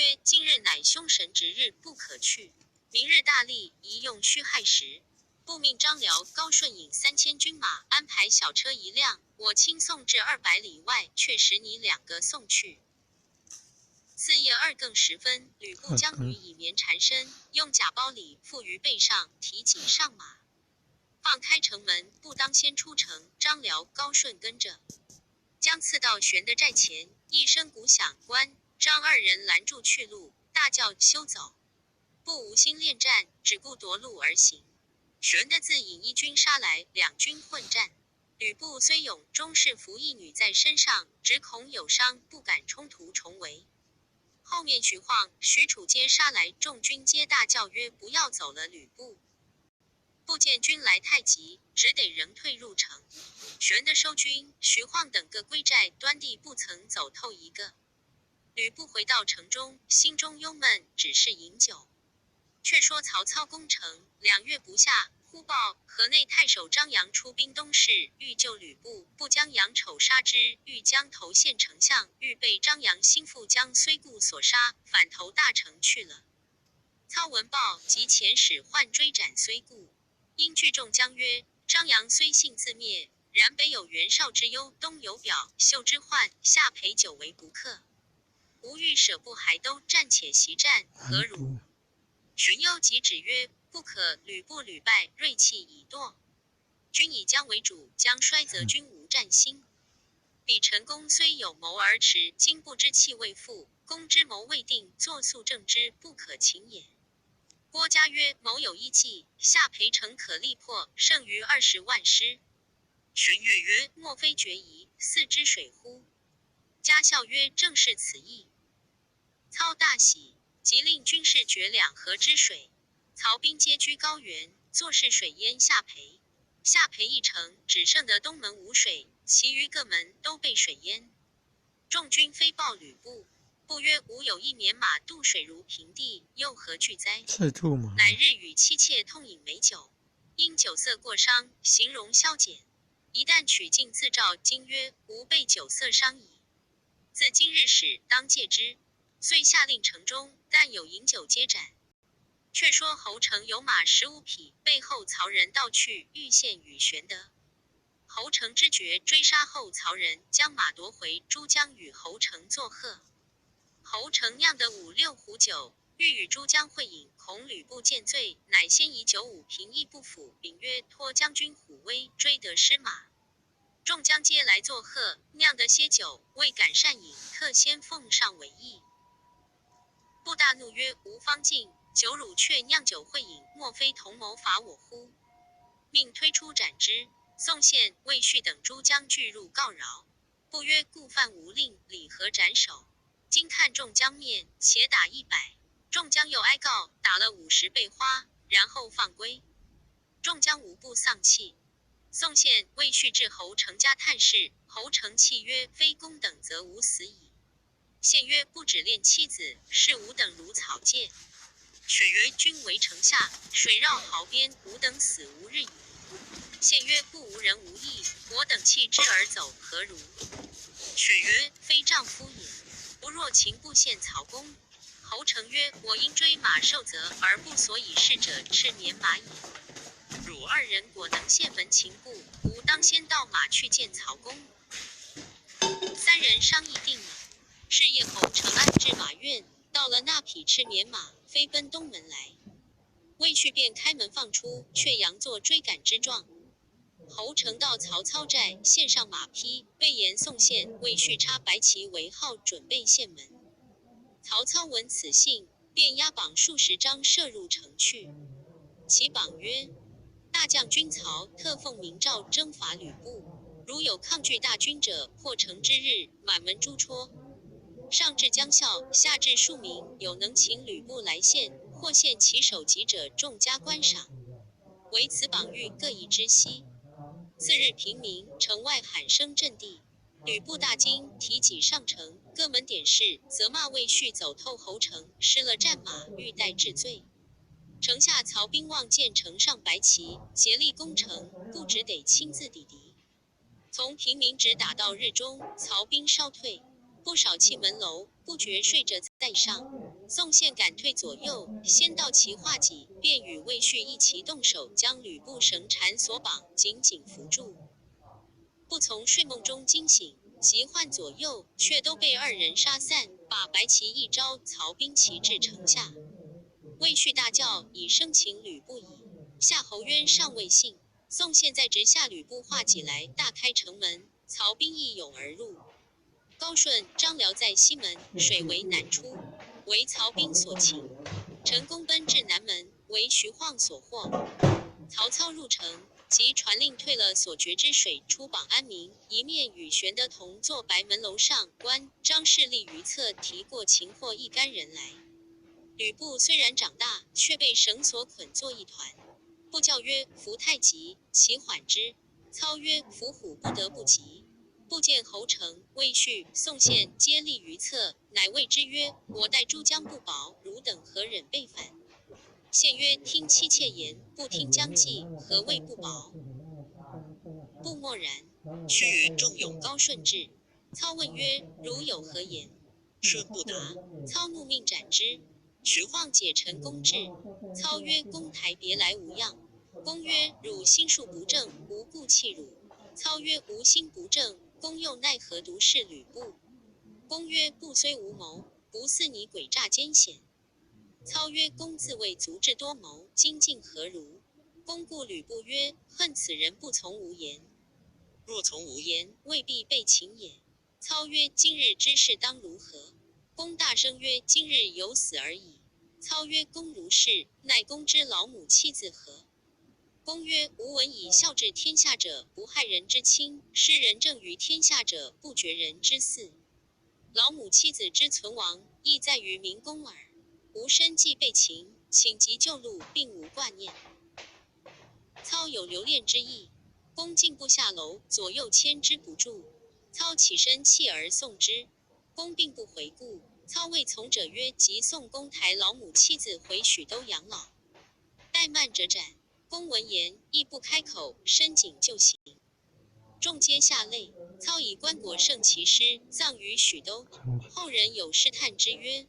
曰：“今日乃凶神值日，不可去。明日大利，宜用戌亥时。”布命张辽、高顺引3000军马，安排小车一辆，我亲送至200里外，却使你两个送去。次夜二更时分，吕布将羽以棉缠身，用甲包里缚于背上，提戟上马，放开城门，布当先出城，张辽、高顺跟着。将刺到玄德寨前，一声鼓响，关张二人拦住去路，大叫：“休走！”布无心恋战，只顾夺路而行。玄德自引一军杀来，两军混战。吕布虽勇，终是伏一女在身上，只恐有伤，不敢冲突重围。后面徐晃、许褚皆杀来，众军皆大叫曰：“不要走了！”吕布不见军来太急，只得仍退入城。玄德收军，徐晃等各归寨，端地不曾走透一个。吕布回到城中，心中忧闷，只是饮酒。却说曹操攻城2月不下，忽报河内太守张杨出兵东市，欲救吕布，布将杨丑杀之，欲将头献丞相，欲被张杨心腹将虽故所杀，反投大城去了。操闻报，即遣使唤追斩虽故。因聚众将曰：“张杨虽幸自灭，然北有袁绍之忧，东有表秀之患，下陪久为不克。吾欲舍布还都，暂且习战，何如？”荀攸急止曰：“不可。吕布屡败，锐气已堕。君以将为主，将衰则君无战心。彼陈宫虽有谋而迟，今不知气未复，公之谋未定，作速正之，不可擒也。”郭嘉曰：“某有一计，下邳城可力破，胜余20万师。”荀彧曰：“莫非决疑，四之水乎？”嘉笑曰：“正是此意。”操大喜，即令军士决两河之水。曹兵皆居高原，坐视水淹下邳。下邳一城只剩得东门无水，其余各门都被水淹。众军飞报吕布，布曰：“吾有一绵马渡水如平地，又何惧哉？”赤兔马。乃日与妻妾痛饮美酒，因酒色过伤，形容消减。一旦取镜自照，惊曰：“吾被酒色伤矣。自今日始，当戒之。”遂下令城中，但有饮酒皆斩。却说侯成有马15匹，被后曹人盗去，欲献与玄德。侯成知觉，追杀后曹人，将马夺回。诸将与侯成作贺。侯成酿得五六壶酒，欲与诸将会饮，恐吕布见醉，乃先以酒五瓶议不府，禀曰：“托将军虎威，追得失马。”众将皆来作贺，酿得些酒，未敢擅饮，特先奉上为意。布大怒曰：“吴方近，酒汝却酿酒会饮，莫非同谋伐我乎？”命推出斩之。宋宪、魏续等诸将俱入告饶。布曰：“故犯吾令，理合斩首？今看众将面，且打100。”众将又哀告，打了50被花，然后放归。众将无不丧气。宋宪、魏续至侯成家探视，侯成泣曰：“非公等，则吾死矣。”宪曰：“不只恋妻子，视吾等如草芥。”续曰：“君为城下，水绕壕边，吾等死无日矣。”宪曰：“不无仁无义，我等弃之而走，何如？”续曰：“非丈夫也。不若擒布献曹公。”侯成曰：“我因追马受责，而不所以事者，赤绵马也。汝二人果能献门擒布，吾当先到马去见曹公。”三人商议定了。是夜，侯成安至马院，到了那匹赤棉马，飞奔东门来。魏续便开门放出，却佯作追赶之状。侯成到曹操寨，献上马匹，备言宋宪、魏续插白旗为号，准备献门。曹操闻此信，便押榜数十张，射入城去。其榜曰：“大将军曹特奉明诏征伐吕布，如有抗拒大军者，破城之日，满门诛戳。上至将校，下至庶民，有能请吕布来献，或献其首级者，重加观赏。惟此榜欲各以知悉。”次日平明，城外喊声震地。吕布大惊，提戟上城，各门点事，责骂魏续走透侯成，失了战马，欲待治罪。城下曹兵望见城上白旗，竭力攻城，故只得亲自抵敌。从平明直打到日中，曹兵稍退，不少弃门楼，不觉睡着在上。宋宪赶退左右，先到齐画戟，便与魏续一齐动手，将吕布绳缠索绑，紧紧扶住。不从睡梦中惊醒，急唤左右，却都被二人杀散，把白旗一招，曹兵齐至城下。魏续大叫，已生擒吕布矣。夏侯渊尚未信。宋宪在直下吕布画戟来，大开城门，曹兵一涌而入。高顺、张辽在西门，水围难出，为曹兵所擒。陈宫奔至南门，为徐晃所获。曹操入城，即传令退了所决之水，出榜安民。一面与玄德同坐白门楼上，关张势立于侧，提过擒获一干人来。吕布虽然长大，却被绳索捆作一团。布叫曰：“夫太急，其缓之。”操曰：“伏虎不得不急。”布见侯成、魏续、宋宪皆立于侧，乃谓之曰：“我待诸将不保，汝等何忍背反？”宪曰：“听妻妾言，不听将计，何谓不保？”布默然。须臾，众勇高顺至。操问曰：“汝有何言？”顺不答。操怒，命斩之。徐晃解陈宫至。操曰：“公台别来无恙。”公曰：“汝心术不正，无故弃汝。”操曰：“吾心不正，公又奈何独视吕布？”公曰：“布虽无谋，不似你诡诈奸险。”操曰：“公自谓足智多谋，今竟何如？”公顾吕布曰：“恨此人不从吾言。若从吾言，未必被擒也。”操曰：“今日之事当如何？”公大声曰：“今日有死而已。”操曰：“公如是，奈公之老母妻子何？”公曰：“吾闻以孝治天下者，不害人之亲；施仁政于天下者，不绝人之嗣。老母妻子之存亡，亦在于明公耳。吾身既被擒，请急救路，并无挂念。”操有留恋之意，公竟不下楼，左右牵之不住。操起身弃而送之，公并不回顾。操谓从者曰：“即送公抬老母妻子回许都养老，怠慢者斩。”公闻言，亦不开口，伸颈就行。众皆下泪。操以棺椁盛其尸，葬于许都。后人有诗叹之曰：“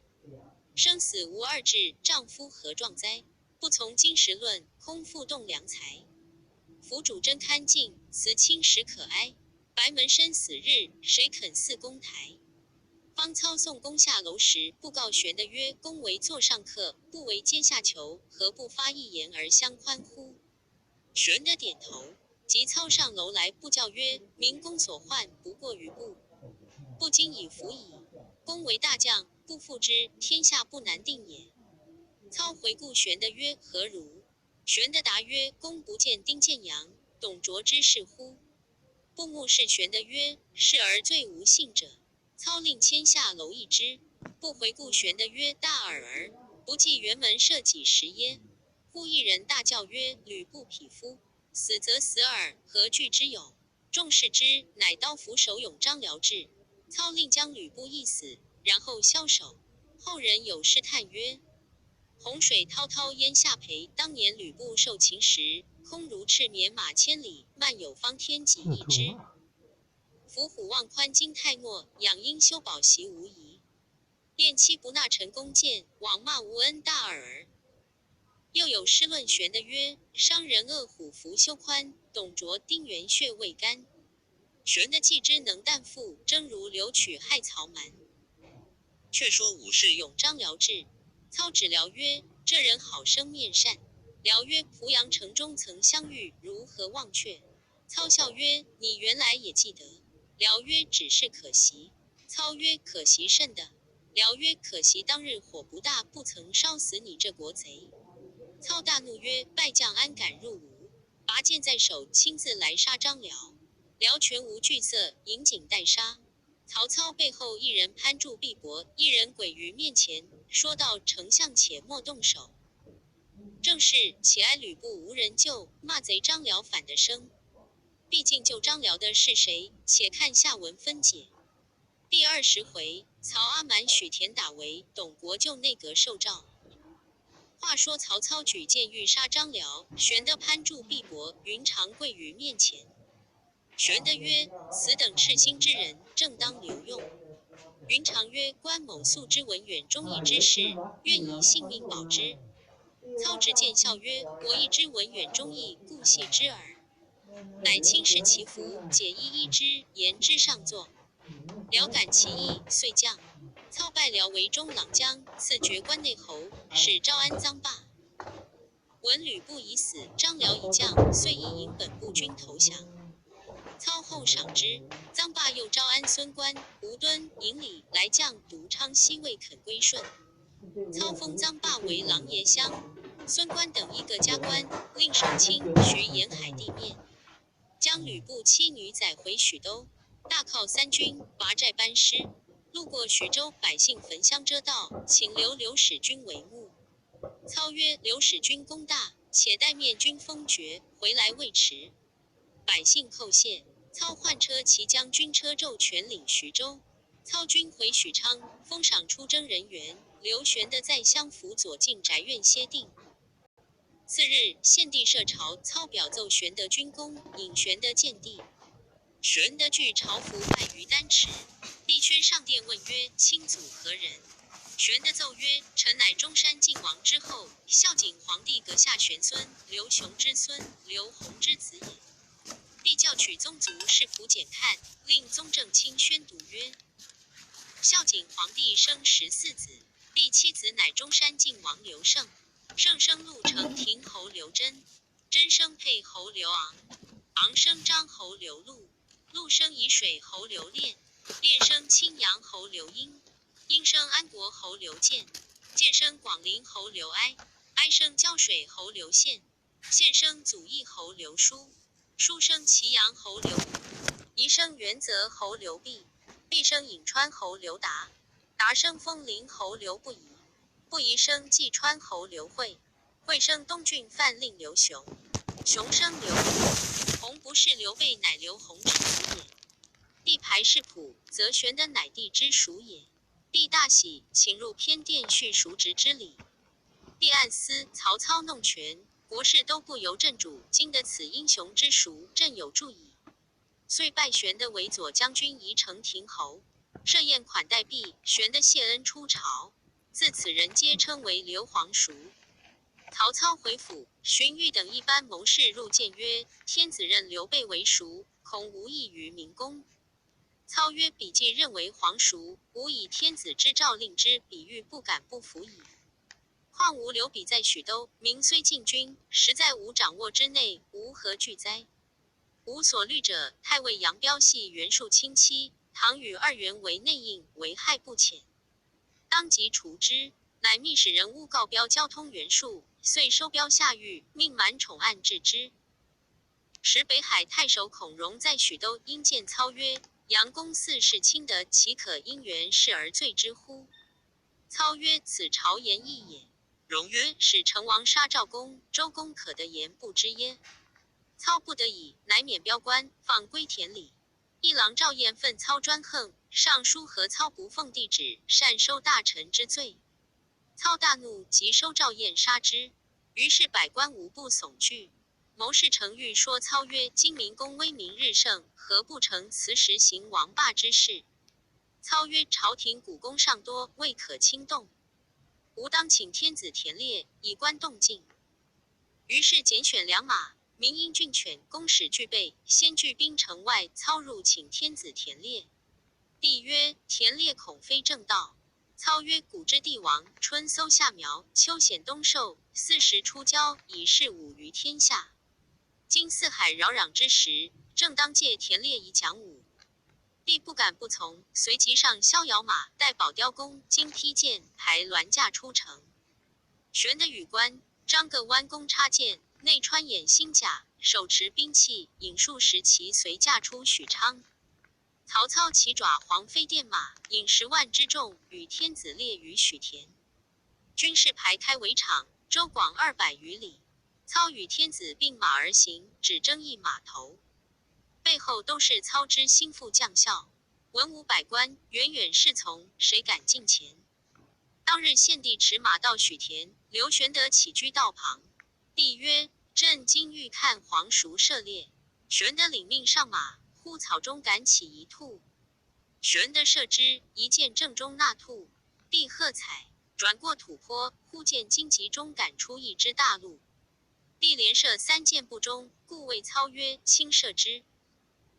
生死无二致，丈夫何壮哉？不从金石论，空负栋梁材。府主真堪敬，辞亲实可哀。白门生死日，谁肯似公台？”方操送公下楼时，布告玄德曰：“公为座上客，不为阶下囚，何不发一言而相宽乎？”玄德点头。即操上楼来，布教曰：“明公所患不过于布，不今已服矣。公为大将，不复之，天下不难定也。”操回顾玄德曰：“何如？”玄德答曰：“公不见丁建阳、董卓之事乎？”布目视玄德曰：“是而最无信者。”操令牵下楼一只，不回顾玄德曰：“大耳儿，不计辕门射几时耶？”忽一人大叫曰：“吕布匹夫，死则死耳，何惧之有？”众视之，乃刀斧手勇张辽至。操令将吕布缢死，然后枭首。后人有诗叹曰：“洪水滔滔淹下邳，当年吕布受擒时，空如赤冕马千里，漫有方天戟一支。”伏虎望宽金太末，养鹰修宝席无疑。恋妻不纳陈宫谏，枉骂无恩大耳儿。又有诗论玄的曰：“伤人恶虎伏修宽，董卓丁原血未干。玄的计之能旦复，争如刘曲害曹瞒。”却说武士勇张辽至，操指辽曰：“这人好生面善。”辽曰：“濮阳城中曾相遇，如何忘却？”操笑曰：“你原来也记得。”辽曰：“只是可惜。”操曰：“可惜甚的？”辽曰：“可惜当日火不大，不曾烧死你这国贼。”操大怒曰：“败将安敢入伍？”拔剑在手，亲自来杀张辽。辽全无惧色，引颈待杀。曹操背后一人攀住臂膊，一人鬼于面前，说道：“丞相且莫动手。”正是且哀吕布无人救，骂贼张辽反的生。毕竟救张辽的是谁？且看下文分解。第20回，曹阿瞒许田打围，董国舅内阁受诏。话说曹操举剑欲杀张辽，玄德攀住臂膊，云长跪于面前。玄德曰：“此等赤心之人，正当留用。”云长曰：“关某素知文远忠义之士，愿以性命保之。”操执剑笑曰：“我亦知文远忠义，故戏之耳。”乃亲视其服，解衣衣之，言之上座。辽感其意，遂降。操拜辽为中郎将，赐爵关内侯，使招安臧霸。闻吕布已死，张辽已降，遂亦引本部军投降。操厚赏之。臧霸又招安孙观、吴敦、尹礼来将独昌西未肯归顺。操封臧霸为琅琊相，孙观等亦各加官，令守青、徐沿海地面，将吕布妻女载回许都，大犒三军，拔寨班师。路过徐州，百姓焚香遮道，请留刘使君为幕。操曰：“刘使君功大，且待面君封爵，回来未迟。”百姓叩谢。操换车骑将军车胄全领徐州。操军回许昌，封赏出征人员。刘玄德在相府左近宅院歇定。次日，献帝设朝，操表奏玄德军功，引玄德见帝。玄德具朝服拜于丹池。帝宣上殿问曰：“卿祖何人？”玄德奏曰：“臣乃中山靖王之后，孝景皇帝阁下玄孙，刘雄之孙，刘弘之子也。”帝教取宗族世谱简看，令宗正卿宣读曰：“孝景皇帝生14子，第七子乃中山靖王刘胜。胜生潞城亭侯刘贞，贞生沛侯刘昂，昂生张侯刘禄，禄生沂水侯刘炼，炼生青阳侯刘英，英生安国侯刘建，建生广陵侯刘哀，哀生胶水侯刘宪，宪生祖义侯刘叔。”书生祁阳侯刘仪生元泽侯刘弼，弼生颍川侯刘达，达生风陵侯刘不疑，不疑生济川侯刘惠，惠生东郡范令刘雄，雄生刘弘，弘不是刘备，乃刘弘之子也。帝排世谱，则玄德乃帝之属也。帝大喜，请入偏殿叙叔侄之礼。帝暗思曹操弄权，国事都不由朕主，今得此英雄之属，朕有助矣。遂拜玄德为左将军、宜城亭侯，设宴款待毕，玄德谢恩出朝。自此人皆称为刘皇叔。曹操回府，荀彧等一班谋士入见曰：“天子任刘备为叔，恐无益于明公。”操曰：“彼既认为皇叔，吾以天子之诏令之，彼欲不敢不服矣。况吾留彼在许都，民虽进军，实在吾掌握之内，吾何惧哉？吾所虑者，太尉杨彪系袁术亲戚，倘与二袁为内应，为害不浅，当即除之。”乃密使人诬告彪交通袁术，遂收彪下狱，命满宠案治之。时北海太守孔融在许都，因见操曰：“杨公嗣是亲德，岂可因袁氏而罪之乎？”操曰：“此朝言义也。”融曰：“使成王杀赵公，周公可得言不知耶？”操不得已，乃免彪官，放归田里。一郎赵彦愤操专横，上书何操不奉帝旨，擅收大臣之罪。操大怒，即收赵彦杀之。于是百官无不悚惧。谋士程昱说操曰：“今明公威名日盛，何不乘此时行王霸之事？”操曰：“朝廷股肱尚多，未可轻动。吾当请天子田猎，以观动静。”于是拣选良马，鸣鹰骏犬，弓矢俱备，先聚兵城外。操入请天子田猎。帝曰：“田猎恐非正道。”操曰：“古之帝王，春搜夏苗，秋显冬狩，四时出郊，以示武于天下。今四海扰攘之时，正当借田猎以讲武。”帝不敢不从，随即上逍遥马，带宝雕弓、金披剑，排銮驾出城。玄德与关张各弯弓插箭，内穿掩星甲，手持兵器，引数十骑随驾出许昌。曹操骑爪黄飞电马，引10万之众，与天子列于许田。军士排开围场，周广200余里。操与天子并马而行，只争一马头。背后都是操之心腹将校，文武百官远远侍从，谁敢近前？当日献帝持马到许田，刘玄德起居道旁。帝曰：“朕今欲看皇叔射猎。”玄德领命上马，忽草中赶起一兔。玄德射之，一箭正中那兔。帝喝彩，转过土坡，忽见荆棘中赶出一只大鹿。帝连射三箭不中，故谓操曰：“卿射之。”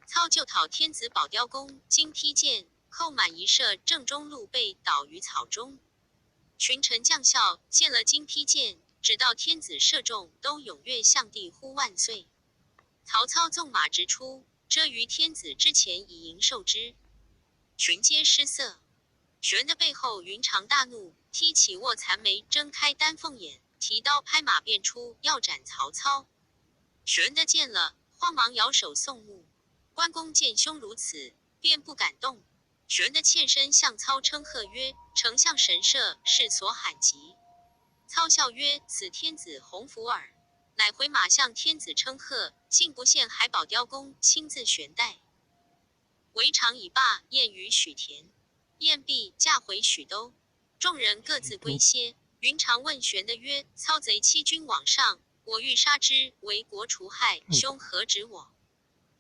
操就讨天子宝雕弓，金披箭，扣满一射，正中鹿背，倒于草中。群臣将校见了金披箭，只道天子射中，都踊跃向帝呼万岁。曹操纵马直出，遮于天子之前，以迎受之。群皆失色。玄德背后，云长大怒，踢起卧蚕眉，睁开丹凤眼，提刀拍马便出，要斩曹操。玄德见了，慌忙摇手送目。关公见凶如此，便不敢动。玄德欠身向操称贺曰：“丞相神射，世所罕及。”操笑曰：“此天子鸿福耳。”乃回马向天子称贺，竟不见海宝雕弓，亲自悬带。围场已罢，宴于许田。宴毕，驾回许都，众人各自归歇。云长问玄德曰：“操贼欺君罔上，我欲杀之，为国除害，兄何止我？”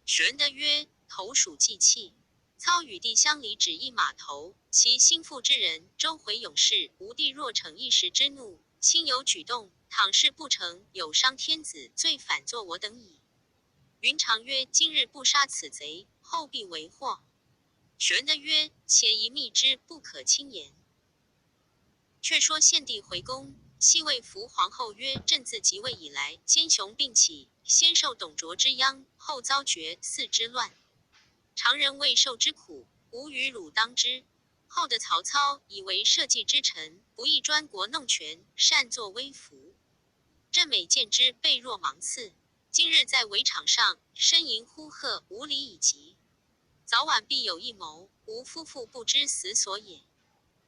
玄德曰：“投鼠忌器。操与弟相离只一马头，其心腹之人，周回勇士，吾弟若逞一时之怒，轻有举动，倘事不成，有伤天子，罪反作我等矣。”云长曰：“今日不杀此贼，后必为祸。”玄德曰：“且宜密之，不可轻言。”却说献帝回宫，泣谓伏皇后曰：“朕自即位以来，奸雄并起，先受董卓之殃，后遭绝嗣之乱。常人未受之苦，吾与汝当之。后的曹操以为社稷之臣，不意专国弄权，擅作威福。朕每见之，背若芒刺。今日在围场上，呻吟呼喝，无礼已极。早晚必有一谋，吾夫妇不知死所也。”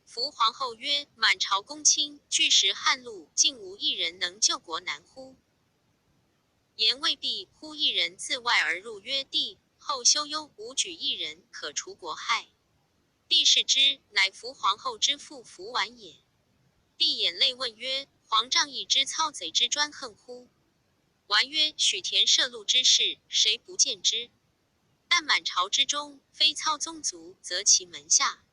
伏皇后曰：“满朝公卿俱食汉禄，竟无一人能救国难乎？”言未毕，忽一人自外而入曰：“帝后休忧，吾举一人可除国害。”帝视之，乃伏皇后之父伏完也。帝掩泪问曰：“皇丈亦知操贼之专横乎？”完曰：“许田射鹿之事，谁不见之？但满朝之中，非操宗族，则其门下。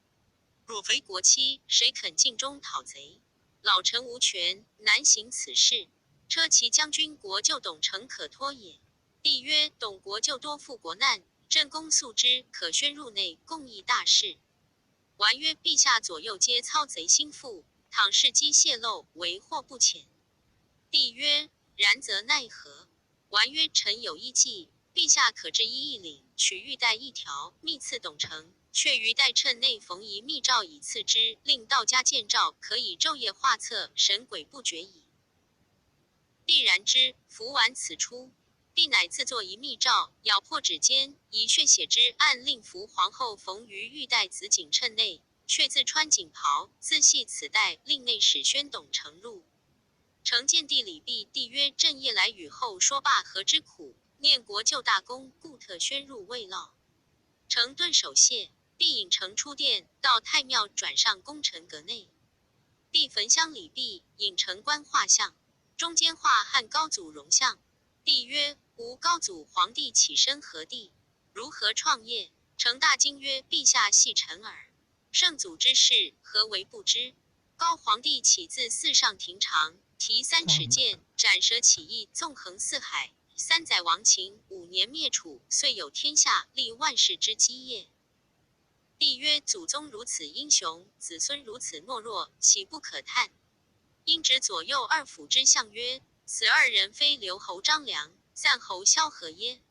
若非国戚，谁肯尽忠讨贼？老臣无权，难行此事。车骑将军国舅董承可托也。”帝曰：“董国舅多负国难，朕恭肃之，可宣入内，共议大事。”完曰：“陛下左右皆操贼心腹，倘事机泄露，为祸不浅。”帝曰：“然则奈何？”完曰：“臣有一计，陛下可制衣一领，取玉带一条，密赐董承，却于带衬内缝一密诏以赐之，令道家见诏，可以昼夜画策，神鬼不觉矣。”帝然之。伏完此出，帝乃自作一密诏，咬破指尖，以血写之，暗令伏皇后缝于玉带紫锦衬内，却自穿锦袍，自系此带，令内史宣董承入。承见帝礼毕，帝曰：“朕夜来与后说罢河之苦，念国舅大功，故特宣入慰劳。”承顿首谢。帝引承出殿，到太庙，转上功臣阁内。帝焚香礼毕，引承观画像，中间画汉高祖容像。帝曰：“吾高祖皇帝起身何地？如何创业？”承大惊曰：“陛下系臣耳。圣祖之事，何为不知？高皇帝起自四上庭长，提3尺剑，斩蛇起义，纵横四海。3载亡秦，5年灭楚，遂有天下，立万世之基业。”帝曰：“祖宗如此英雄，子孙如此懦弱，岂不可叹？”因指左右二府之相曰：“此二人非留侯张良、散侯萧何耶？”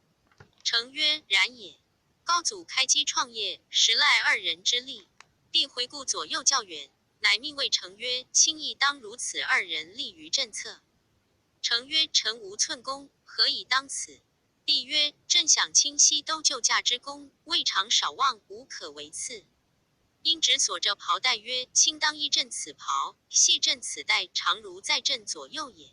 承曰：“然也。”高祖开基创业，实赖二人之力。帝回顾左右较远，乃密谓承曰：“卿亦当如此二人立于朕侧。”承曰：“臣无寸功，何以当此？”帝曰：“朕想卿昔都救驾之功，未尝少忘，无可为次。”因指所着袍带曰：“卿当依朕此袍，系朕此带，常如在朕左右也。”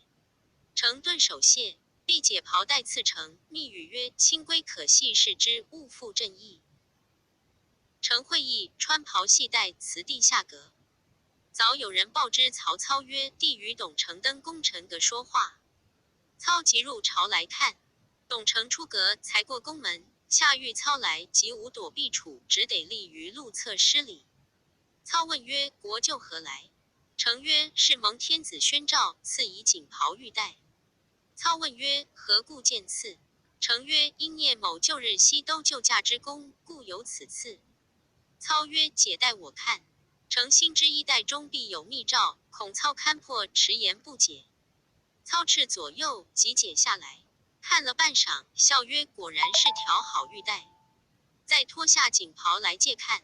承顿首谢。帝解袍带赐承，密语曰：“卿归可系视之，勿负朕意。”承会意，穿袍系带，辞帝下阁。早有人报知曹操曰：“帝与董承登功臣阁说话。”操即入朝来看。董承出阁，才过宫门，恰遇操来，即无躲避处，只得立于路侧施礼。操问曰：“国舅何来？”程曰：“是蒙天子宣诏，赐以锦袍玉带。”操问曰：“何故见赐？”程曰：“因念某旧日西都救驾之功，故有此赐。”操曰：“解带我看。”程心知衣带中必有密诏，恐操勘破，迟延不解。操斥左右，即解下来，看了半晌，笑曰：“果然是条好玉带。”再脱下锦袍来借看。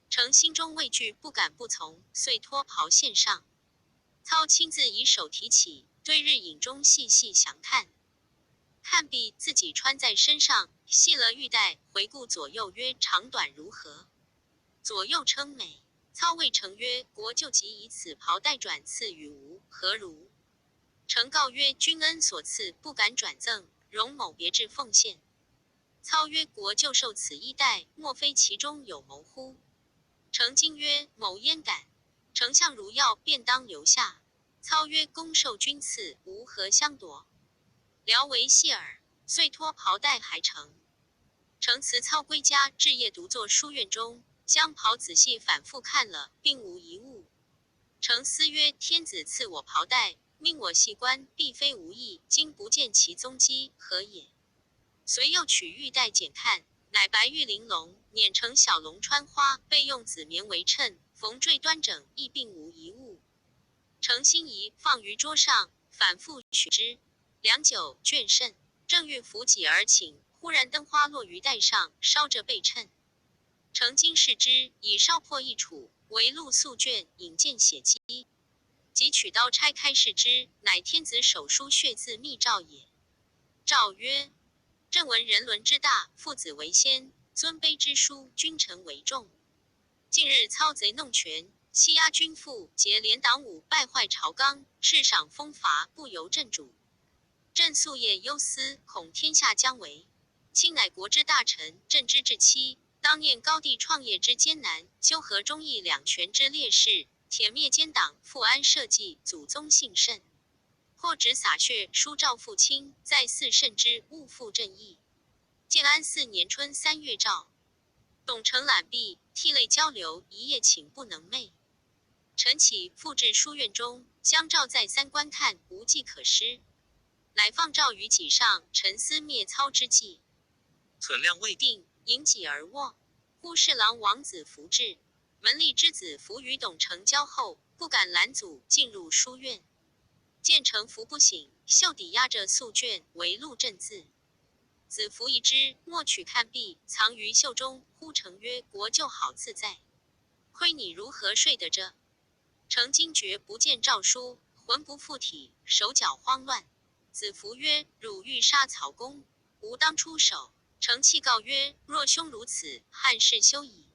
程心中畏惧，不敢不从，遂脱袍献上。操亲自以手提起，对日影中细细详看。看毕，自己穿在身上，系了玉带，回顾左右曰：“长短如何？”左右称美。操谓程曰：“国舅即以此袍带转赐与吾，何如？”程告曰：“君恩所赐，不敢转赠，容某别致奉献。”操曰：“国舅受此衣带，莫非其中有谋乎？”程惊曰：“某焉敢？丞相如要，便当留下。”操曰：“公受君赐，吾何相夺？聊为谢耳。”遂脱袍带还程。程辞操归家，至夜独坐书院中，将袍仔细反复看了，并无一物。程思曰：“天子赐我袍带，命我细观，必非无意，今不见其踪迹，何也？”遂又取玉带检看，乃白玉玲珑，捻成小龙穿花，备用紫棉为衬，缝缀端整，亦并无一物。程心疑，放于桌上，反复取之，良久，倦甚，正欲扶几而寝，忽然灯花落于带上，烧着被衬。程惊视之，已烧破一处，为露素绢，隐见血迹。即取刀拆开视之，乃天子手书血字密诏也。诏曰：“朕闻人伦之大，父子为先，尊卑之殊，君臣为重。近日操贼弄权，欺压君父，结连党伍，败坏朝纲，敕赏封罚，不由朕主。朕夙夜忧思，恐天下将危。卿乃国之大臣，朕之至戚，当念高帝创业之艰难，纠合忠义两全之烈士，殄灭奸党，复安社稷，祖宗幸甚。破旨洒血，书诏复卿，再四慎之，勿负朕意。”建安四年春三月诏。董承览毕，涕泪交流，一夜寝不能寐。晨起，复至书院中，将诏再三观看，无计可施，乃放诏于几上，沉思灭操之计。存量未定，引几而卧。忽侍郎王子服至，门吏之子服与董承交厚，不敢拦阻，进入书院。见程服不醒，袖底压着素绢，为录朕字。子服一之，莫取看毕，藏于袖中。忽程曰：“国舅好自在，亏你如何睡得着？”程惊觉不见诏书，魂不附体，手脚慌乱。子服曰：“汝欲杀曹公，吾当出手。”程泣告曰：“若兄如此，汉室休矣。”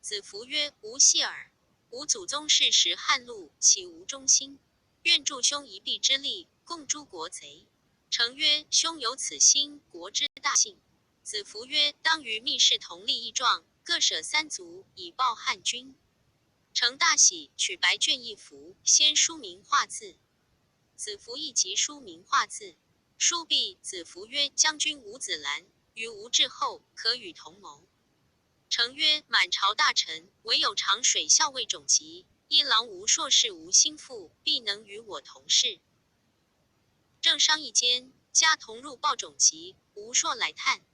子服曰：“吾戏尔。吾祖宗世袭汉禄，岂无忠心？愿助兄一臂之力，共诛国贼。”程曰：“兄有此心，国之大幸。”子服曰：“当与密室同立一状，各舍三族，以报汉君。”程大喜，取白绢一幅，先书名画字。子服亦即书名画字。书毕，子服曰：“将军吴子兰于吴至厚，可与同谋。”程曰：“满朝大臣，唯有长水校尉种辑、一郎吴硕士吴心腹，必能与我同事。”正商议间，家童入报种辑、吴硕来探。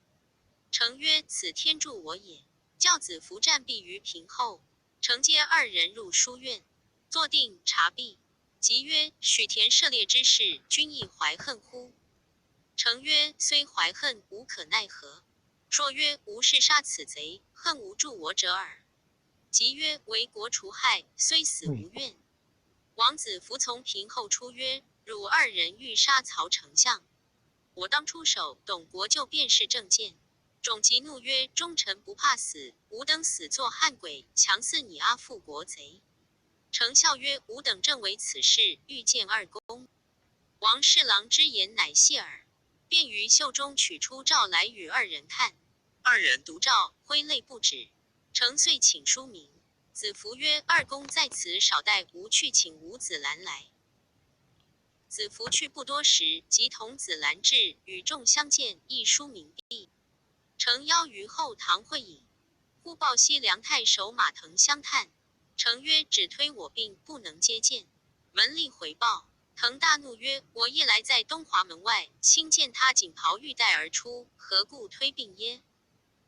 程曰：“此天助我也。”教子服暂避于屏后。程接二人入书院，坐定茶毕。即曰：“许田射猎之事，君亦怀恨乎？”程曰：“虽怀恨，无可奈何。”朔曰：“吾誓杀此贼，恨无助我者耳。”即曰：“为国除害，虽死无怨。”王子服从屏后出曰：“汝二人欲杀曹丞相，我当出手。董国舅便是正见。”种辑怒曰：“忠臣不怕死，吾等死做汉鬼，强似你阿父国贼。”程笑曰：“吾等正为此事，欲见二公。”王侍郎之言乃戏耳，便于袖中取出诏来与二人看。二人读诏，挥泪不止。程遂请书名。子服曰：“二公在此少待，吾去请吴子兰来。”子服去不多时，即同子兰至，与众相见，亦书名毕。程邀于后堂会饮，忽报西凉太守马腾相探。程曰：“只推我病，不能接见。”门吏回报，腾大怒曰：“我夜来在东华门外，亲见他锦袍玉带而出，何故推病耶？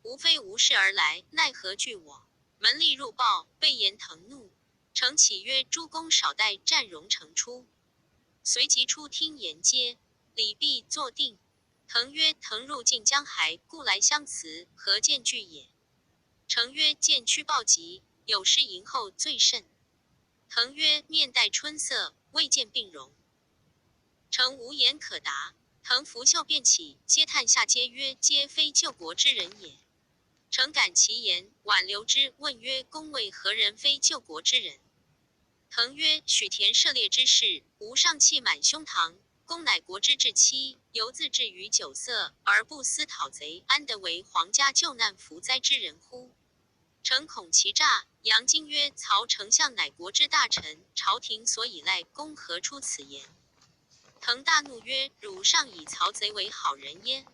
吾非无事而来，奈何拒我？”门吏入报，被言腾怒。程起曰：“诸公少待，战荣成出。”随即出厅沿阶，礼毕坐定。腾曰：“腾入晋江海，故来相辞，何见拒也？”程曰：“见屈暴疾，有失迎候最甚。”腾曰：“面带春色，未见病容。”程无言可答。腾拂袖便起，嗟叹下阶曰：“皆非救国之人也。”程感其言，挽留之，问曰：“公谓何人非救国之人？”腾曰：“许田射猎之事，吾尚气满胸膛。公乃国之至戚，犹自置于酒色，而不思讨贼，安得为皇家救难扶灾之人乎？”诚恐其诈，杨惊曰：“曹丞相乃国之大臣，朝廷所倚赖，公何出此言？”腾大怒曰：“汝尚以曹贼为好人耶？”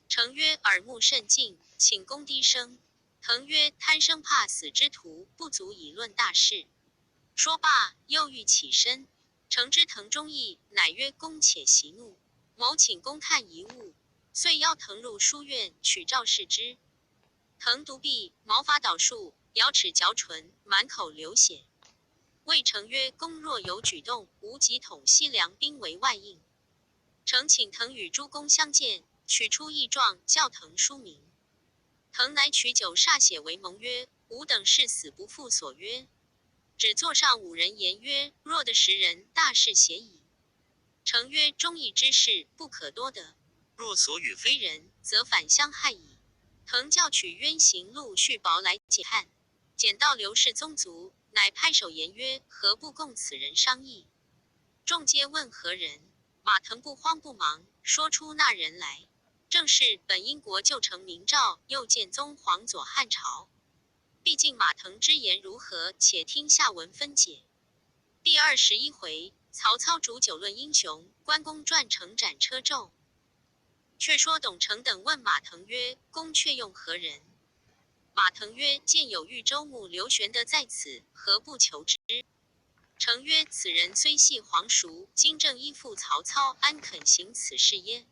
程曰：“耳目甚近，请公低声。”腾曰：“贪生怕死之徒，不足以论大事。”说罢，又欲起身。程知腾中意，乃曰：“公且息怒，某请公看一物。”遂邀腾入书院，取诏视之。腾读毕，毛发倒竖，咬齿嚼唇，满口流血。谓程曰：“公若有举动，吾即统西凉兵为外应。”程请腾与诸公相见，取出义状，叫腾书名。腾乃取酒歃血为盟曰：“吾等誓死不负所约。”只座上五人言曰：“若得十人，大事写矣。”程曰：“忠义之士，不可多得。若所与非人，则反相害矣。”腾教取冤刑录续薄来解看，检到刘氏宗族，乃拍手言曰：“何不共此人商议？”众皆问何人。马腾不慌不忙，说出那人来，正是本因国旧城明诏，又建宗皇左汉朝。毕竟马腾之言如何，且听下文分解。第21回，曹操煮酒论英雄，关公传成斩车胄。却说董承等问马腾曰：“公却用何人？”马腾曰：“见有豫州牧刘玄德在此，何不求之？”程曰：“此人虽系皇叔，今正依附曹操，安肯行此事耶？”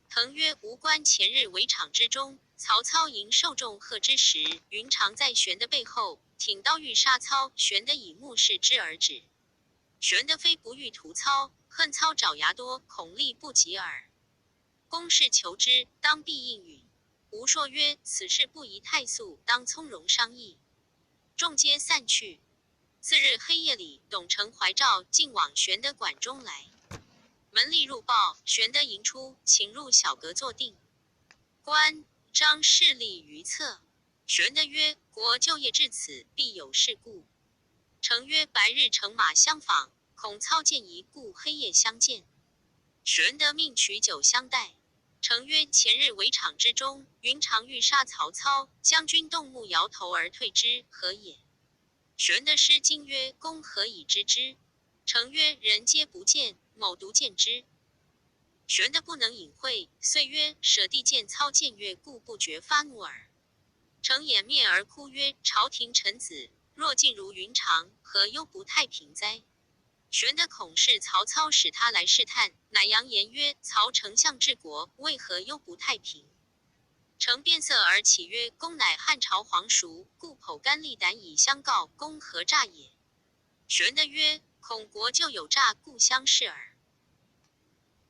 腾曰：“吾观前日围场之中，曹操迎受众贺之时，云长在玄德背后挺刀欲杀操，玄德以目视之而止。玄德非不欲屠操，恨操爪牙多，恐力不及耳。公事求之，当必应允。”吴说曰：“此事不宜太速，当从容商议。”众皆散去。次日黑夜里，董承怀诏竟往玄德馆中来。门吏入报，玄德迎出，请入小阁坐定。关张侍立于侧。玄德曰：“国舅夜至此，必有事故。”程曰：“白日乘马相访，恐操见疑，故黑夜相见。”玄德命取酒相待。程曰：“前日围场之中，云长欲杀曹操，将军动怒摇头而退之，何也？”玄德失惊曰：“公何以知之？”程曰：“人皆不见，某独见之。”玄德不能隐晦，遂曰：“舍弟见操见悦，故不觉发怒耳。”程掩面而哭曰：“朝廷臣子若尽如云长，何忧不太平哉？”玄德恐是曹操使他来试探，乃扬言曰：“曹丞相治国，为何忧不太平？”程变色而起曰：“公乃汉朝皇叔，故剖肝沥胆以相告，公何诈也？”玄德曰：“恐国舅有诈，故相视耳。”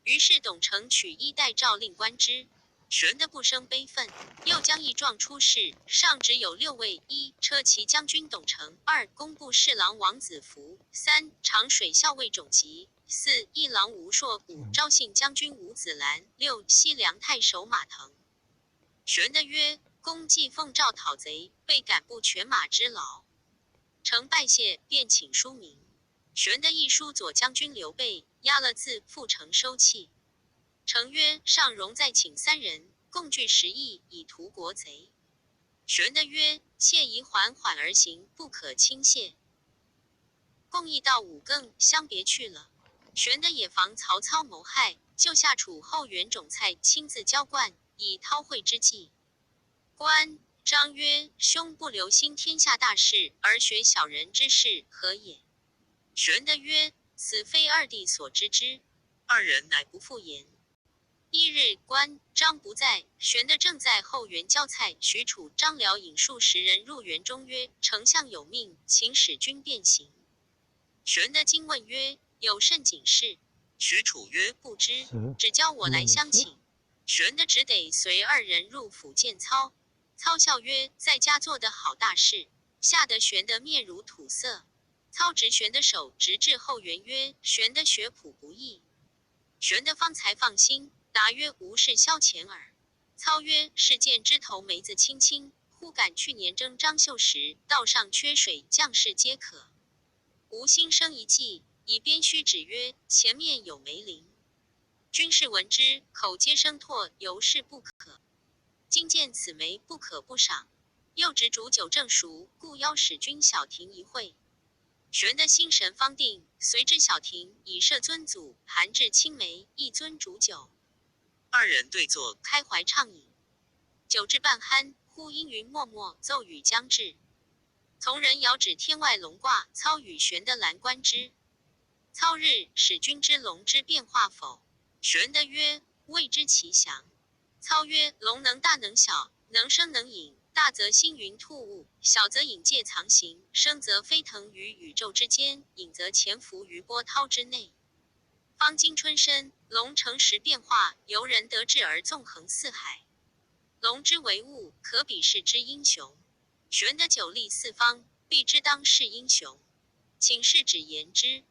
于是董承取衣带诏令观之。玄德不生悲愤，又将义状出示，上只有六位：一、车骑将军董承；二、工部侍郎王子服；三、长水校尉种辑；四、议郎吴硕；五、昭信将军吴子兰；六、西凉太守马腾。玄德曰：“公既奉诏讨贼，被赶不犬马之劳。”承拜谢，便请书名。玄德一书左将军刘备，押了字，复城收讫。程曰：“上容再请三人，共聚10亿，以图国贼。”玄德曰：“切宜缓缓而行，不可轻懈。”共议到五更，相别去了。玄德也防曹操谋害，就下楚后袁种蔡亲自浇灌，以韬晦之计。关张曰：“兄不留心天下大事，而学小人之事，何也？”玄德曰：“此非二弟所知之。”二人乃不复言。一日，关张不在，玄德正在后园浇菜。许褚、张辽引数十人入园中，曰：“丞相有命，请使君便行。”玄德惊问曰：“有甚紧事？”许褚曰：“ 不知，只教我来相请。”玄德只得随二人入府见操。操笑曰：“在家做得好大事。”吓得玄德面如土色。操执玄德手，直至后园曰：“玄德学朴不易。”玄德方才放心，答曰：“无事消遣耳。”操曰：“是见枝头梅子青青，忽感去年征张绣时，道上缺水，将士皆渴。吾心生一计，以鞭须指曰：前面有梅林。军士闻之，口皆生唾，犹是不渴。今见此梅，不可不赏。又值煮酒正熟，故邀使君小停一会。”玄德心神方定，随至小亭，以设尊祖，寒置青梅，一尊煮酒。二人对坐，开怀畅饮。酒至半酣，忽阴云漠漠，骤雨将至。从人遥指天外龙卦，操与玄德拦观之。操日，使君知龙之变化否？玄德曰：“未知其详。”操曰：“龙能大能小，能生能隐。大则星云吐雾，小则隐介藏形；生则飞腾于宇宙之间，隐则潜伏于波涛之内。方今春深，龙乘时变化，由人得志而纵横四海。龙之为物，可比世之英雄。玄德久历四方，必知当世英雄。请示指言之。”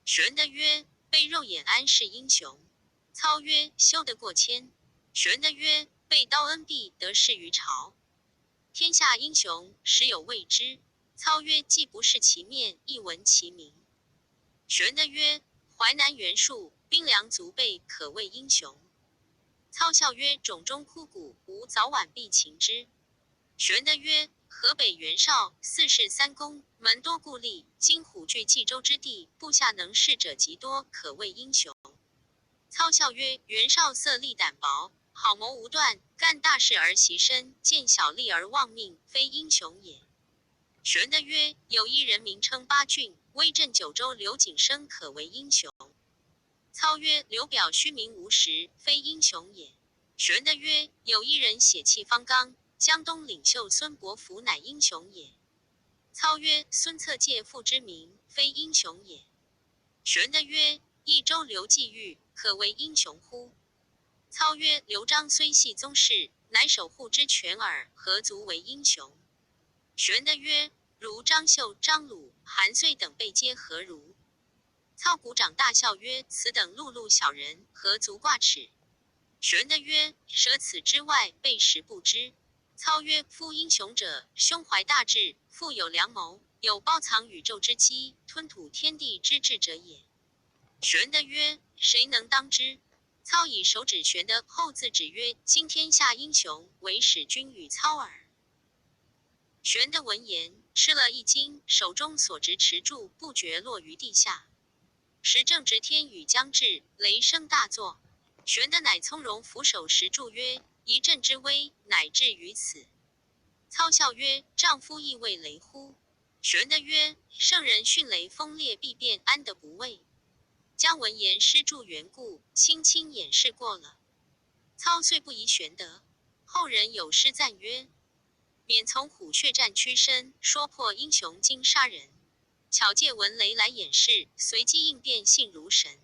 玄德曰：“被肉眼安是英雄？”操曰：“修得过谦。”玄德曰：“被刀恩必得势于朝。天下英雄，实有未知。”操曰：“既不视其面，亦闻其名。”玄德曰：“淮南袁术，兵粮足备，可谓英雄。”操笑曰：“冢中枯骨，吾早晚必擒之。”玄德曰：“河北袁绍，四世三公，门多故吏，今虎踞冀州之地，部下能事者极多，可谓英雄。”操笑曰：“袁绍色厉胆薄，好谋无断，干大事而惜身，见小利而忘命，非英雄也。”玄德曰：“有一人名称八郡，威震九州，刘景升，可为英雄。”操曰：“刘表虚名无实，非英雄也。”玄德曰：“有一人血气方刚，江东领袖孙伯符，乃英雄也。”操曰：“孙策借父之名，非英雄也。”玄德曰：“益州刘季玉，可为英雄乎？”操曰：“刘璋虽系宗室，乃守护之权耳，何足为英雄？”玄德曰：“如张绣、张鲁、韩遂等辈皆何如？”操鼓掌大笑曰：“此等碌碌小人，何足挂齿？”玄德曰：“舍此之外，备实不知。”操曰：“夫英雄者，胸怀大志，富有良谋，有包藏宇宙之机，吞吐天地之志者也。”玄德曰：“谁能当之？”操以手指玄德，后自指曰：“今天下英雄，唯使君与操耳。”玄德闻言，吃了一惊，手中所执持柱不觉落于地下。时正值天雨将至，雷声大作。玄德乃从容俯首石柱曰：“一阵之威，乃至于此。”操笑曰：“丈夫亦畏雷乎？”玄德曰：“圣人迅雷锋烈必变，安得不畏？”将闻言施助缘故，轻轻掩饰过了。操遂不疑玄德。后人有诗赞曰：“免从虎穴战屈伸，说破英雄惊杀人。巧借闻雷来掩饰，随机应变信如神。”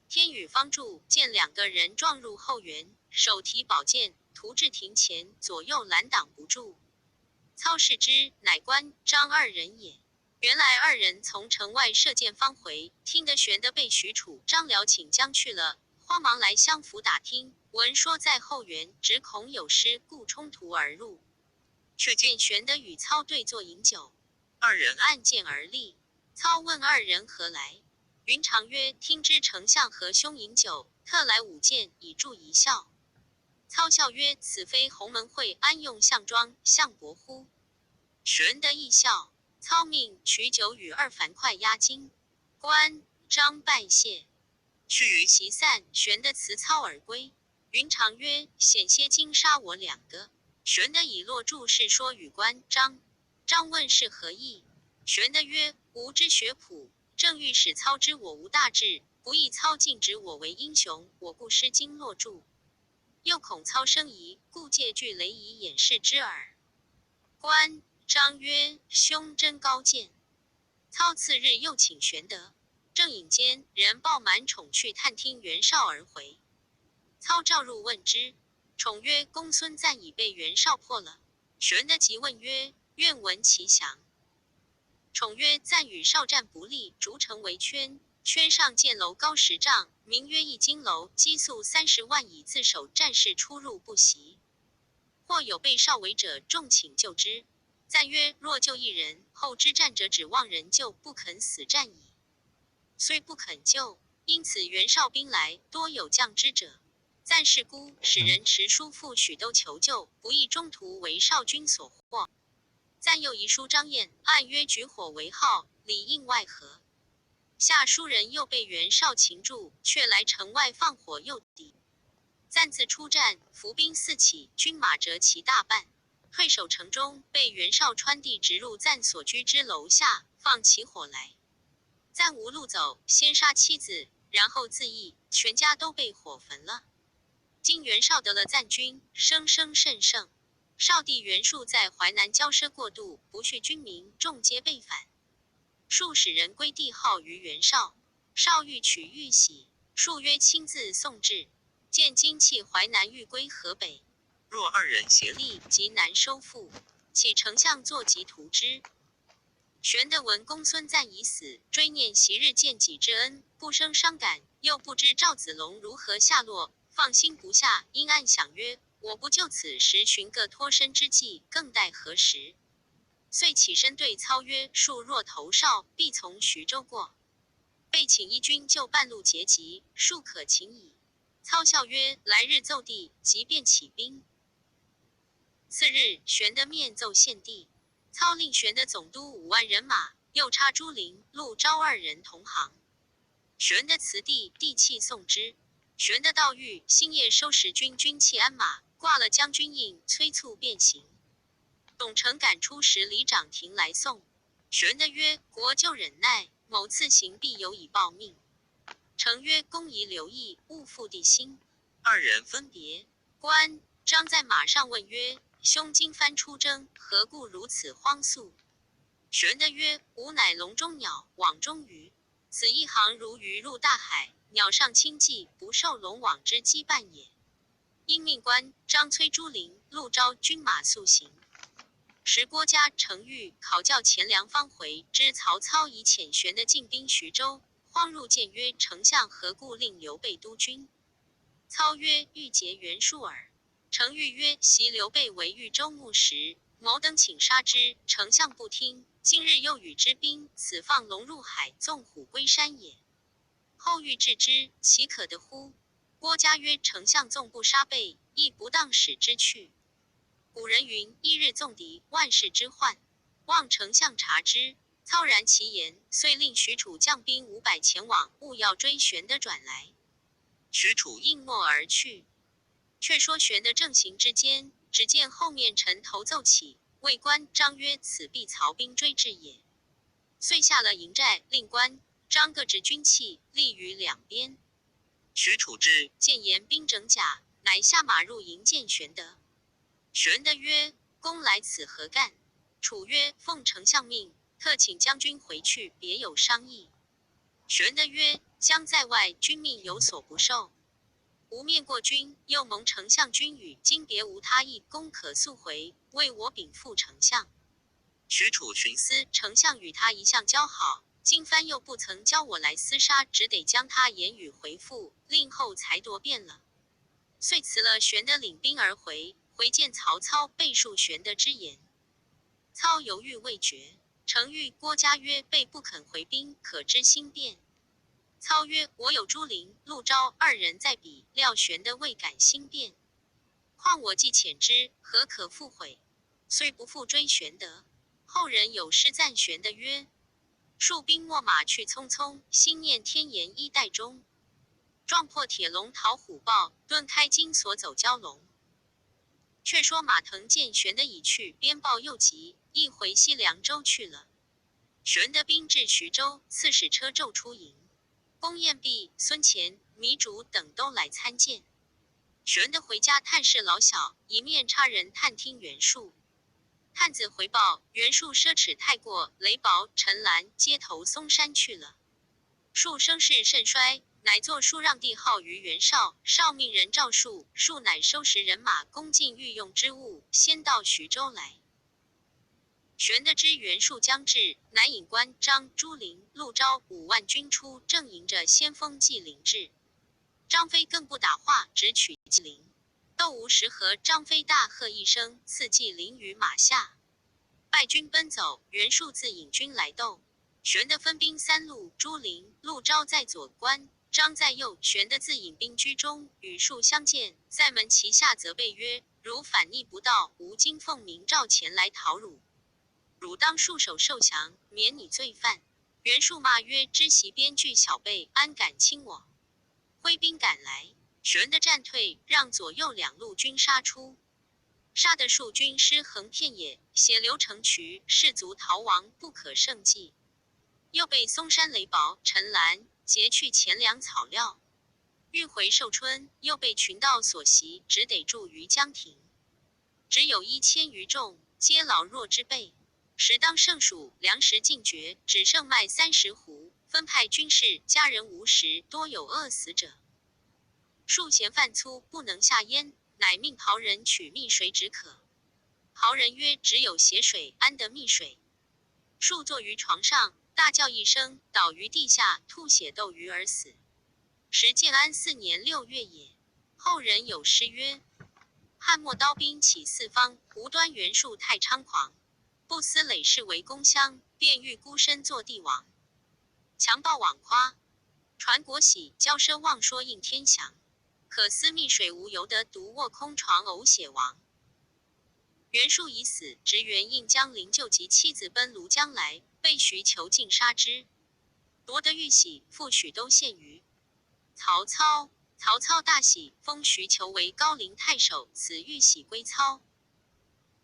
天雨方住，见两个人撞入后园，手提宝剑，突至庭前，左右拦挡不住。操视之，乃关张二人也。原来二人从城外射箭方回，听得玄德被许褚、张辽请将去了，慌忙来相府打听，闻说在后园，只恐有失，故冲突而入。却见玄德与操对坐饮酒，二人按剑而立。操问二人何来？云长曰：“听知丞相和兄饮酒，特来舞剑，以助一笑。”操笑曰：“此非鸿门会，安用项庄、项伯乎？”玄德亦笑。操命取酒与二樊哙压惊。关张拜谢。须臾，席散，玄德辞操而归。云长曰：“险些惊杀我两个。”玄德以落注事说与关张，张问是何意。玄德曰：“吾之学朴，正欲使操知我无大志，不意操竟指我为英雄，我故失惊落注。又恐操生疑，故借巨雷以掩饰之耳。”关张曰：“兄真高见。”操次日又请玄德，正饮间，人报满宠去探听袁绍而回。操召入问之，宠曰：“公孙瓒已被袁绍破了。”玄德急问曰：“愿闻其详。”宠曰：“瓒与绍战不利，逐城为圈，圈上建楼高10丈，名曰易经楼，积粟30万以自守，战士出入不息。或有被绍围者，众请救之。瓒曰：若救一人，后之战者指望人救，不肯死战矣。虽不肯救，因此袁绍兵来，多有将之者。瓒是孤，使人持书赴许都求救，不意中途为绍军所获。瓒又遗书张燕，暗约举火为号，里应外合。下书人又被袁绍擒住，却来城外放火诱敌。瓒自出战，伏兵四起，军马折其大半，退守城中，被袁绍穿地直入瓒所居之楼下，放起火来。瓒无路走，先杀妻子，然后自缢，全家都被火焚了。今袁绍得了瓒军，声声甚盛。少帝袁术在淮南骄奢过度，不恤军民，众皆被反。术使人归帝号于袁绍，绍欲取玉玺，术曰亲自送至。见今弃淮南，欲归河北。若二人协力，极难收复。启丞相坐疾图之。玄德闻公孙瓒已死，追念昔日见己之恩，不生伤感，又不知赵子龙如何下落，放心不下，因暗想曰：“我不就此时寻个脱身之计，更待何时？”遂起身对操曰：“庶若投绍，必从徐州过，备请一军就半路截击，庶可擒矣。”操笑曰：“来日奏帝，即便起兵。”次日，玄德面奏献帝。操令玄德总督5万人马，又差朱灵、陆昭二人同行。玄德辞帝，帝泣送之。玄德到豫，星夜收拾军器鞍马，挂了将军印，催促便行。董承赶出时，李长亭来送。玄德曰：“国舅忍耐，某次行必有以报命。”承曰：“公宜留意，勿负帝心。”二人分别。关张在马上问曰：“兄今番出征，何故如此荒速？”玄德曰：“吾乃笼中鸟，网中鱼。此一行如鱼入大海，鸟尚轻骑，不受龙网之羁绊也。”因命关张催朱灵、陆昭军马速行。时郭嘉、程昱考校钱粮方回，知曹操已遣玄德进兵徐州，慌入见曰：“丞相何故令刘备督军？”操曰：“欲结袁术耳。”程昱曰：“昔刘备为豫州牧时，某等请杀之，丞相不听。今日又与之兵，此放龙入海，纵虎归山也。后欲治之，岂可得乎？”郭嘉曰：“丞相纵不杀备，亦不当使之去。古人云：一日纵敌，万世之患。望丞相察之。”操然其言，遂令许褚将兵500前往，务要追玄德转来。许褚应默而去。却说玄德正行之间，只见后面尘头骤起，谓关张曰：“此必曹兵追至也。”遂下了营寨，令关张各执军器，立于两边。许褚之见严兵整甲，乃下马入营见玄德。玄德曰：“公来此何干？”楚曰：“奉丞相命，特请将军回去，别有商议。”玄德曰：“将在外，君命有所不受。吾面过君，又蒙丞相君语，今别无他意，公可速回，为我禀复丞相。”许褚寻思，丞相与他一向交好，今番又不曾教我来厮杀，只得将他言语回复，令后才多变了。遂辞了玄德，领兵而回。回见曹操，备述玄德之言。操犹豫未决。程昱、郭嘉曰：“备不肯回兵，可知心变。”操曰：“我有朱灵、陆昭二人在彼，料玄德未敢心变。况我既遣之，何可复悔？”遂不复追玄德。后人有诗赞玄德曰：“戍兵秣马去匆匆，心念天言衣带中。撞破铁笼逃虎豹，顿开金锁走蛟龙。”却说马腾见玄德已去，鞭报又急，一回西凉州去了。玄德兵至徐州，刺史车胄出迎，公彦弼、孙乾、糜竺等都来参见。玄德回家探视老小，一面差人探听袁术。探子回报，袁术奢侈太过，雷宝、陈兰皆投嵩山去了。术声势甚衰，乃作书让帝号于袁绍，绍命人召术，术乃收拾人马，恭进御用之物，先到徐州来。玄德知袁术将至，乃引关张、朱灵、陆昭5万军出，正迎着先锋纪灵至。张飞更不打话，直取纪灵。斗无十合，张飞大喝一声，刺纪灵于马下。败军奔走，袁术自引军来斗。玄德分兵三路，朱灵、陆昭在左，关张在右。玄德自引兵居中，与术相见，在门旗下责备曰：“汝反逆不道，吾今奉明诏前来讨汝，汝当束手受降，免你罪犯。”袁术骂曰：“知袭边郡小辈，安敢轻我？”挥兵赶来，玄德战退，让左右两路军杀出，杀得术军尸横遍野，血流成渠，士卒逃亡不可胜计。又被嵩山雷宝、陈兰劫去钱粮草料，欲回寿春，又被群盗所袭，只得住于江亭。只有1000余众，皆老弱之辈。时当盛暑，粮食尽绝，只剩麦30斛，分派军士，家人无食，多有饿死者。术嫌饭粗，不能下咽，乃命庖人取蜜水止渴。庖人曰：“只有血水，安得蜜水？”术坐于床上，大叫一声，倒于地下，吐血斗鱼而死。时建安4年6月也。后人有诗曰：“汉末刀兵起四方，无端袁术太猖狂。不思累世为公相，便欲孤身做帝王。强暴枉夸，传国玺，骄奢妄说应天祥。可思蜜水无由得，独卧空床呕血亡。”袁术已死，直袁应将灵柩及妻子奔庐江来，被徐囚禁杀之，夺得玉玺，复许都献于曹操。曹操大喜，封徐求为高陵太守，此玉玺归操。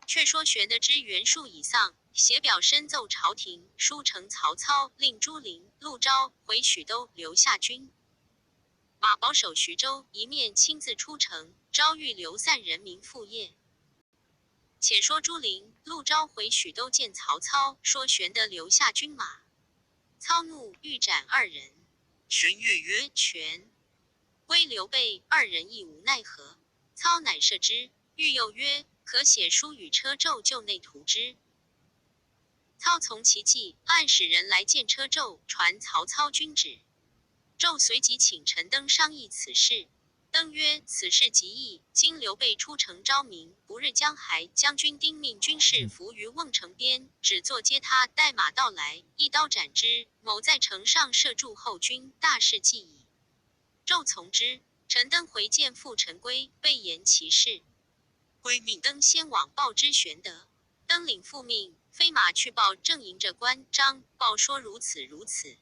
却说玄德知袁术已丧，写表申奏朝廷，书呈曹操，令朱灵、陆昭回许都，留下军马保守徐州，一面亲自出城，招谕流散人民复业。且说朱灵、陆昭回许都见曹操，说玄德留下军马。操怒，欲斩二人。荀彧曰： “权归刘备。”二人亦无奈何。操乃赦之。彧又曰：“可写书与车胄就内图之。”操从其计，暗使人来见车胄，传曹操军旨。胄随即请陈登商议此事。登曰：“此事极易。今刘备出城招民，不日将还。将军丁命军士伏于瓮城边，只做接他，待马到来，一刀斩之。某在城上设住后军，大事既矣。”胄从之。陈登回见父陈规，备言其事。归命登先往报之玄德。登领父命，飞马去报正迎着关张，报说如此如此。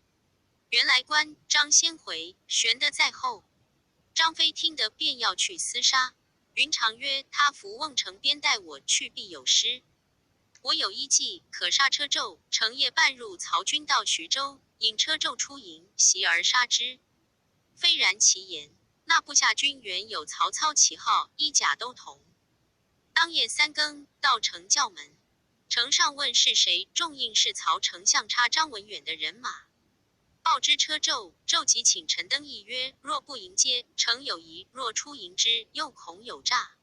原来关张先回，玄德在后。张飞听得，便要去厮杀。云长曰：“他伏瓮城边待我去，必有失。我有一计，可杀车胄，乘夜半入曹军到徐州，引车胄出营，袭而杀之。”非然其言。那部下军原有曹操旗号，衣甲都同。当夜三更，到城叫门，城上问是谁，众应是曹丞相差张文远的人马。报知车胄，胄即请陈登议曰：“若不迎接，诚有疑；若出迎之，又恐有诈。”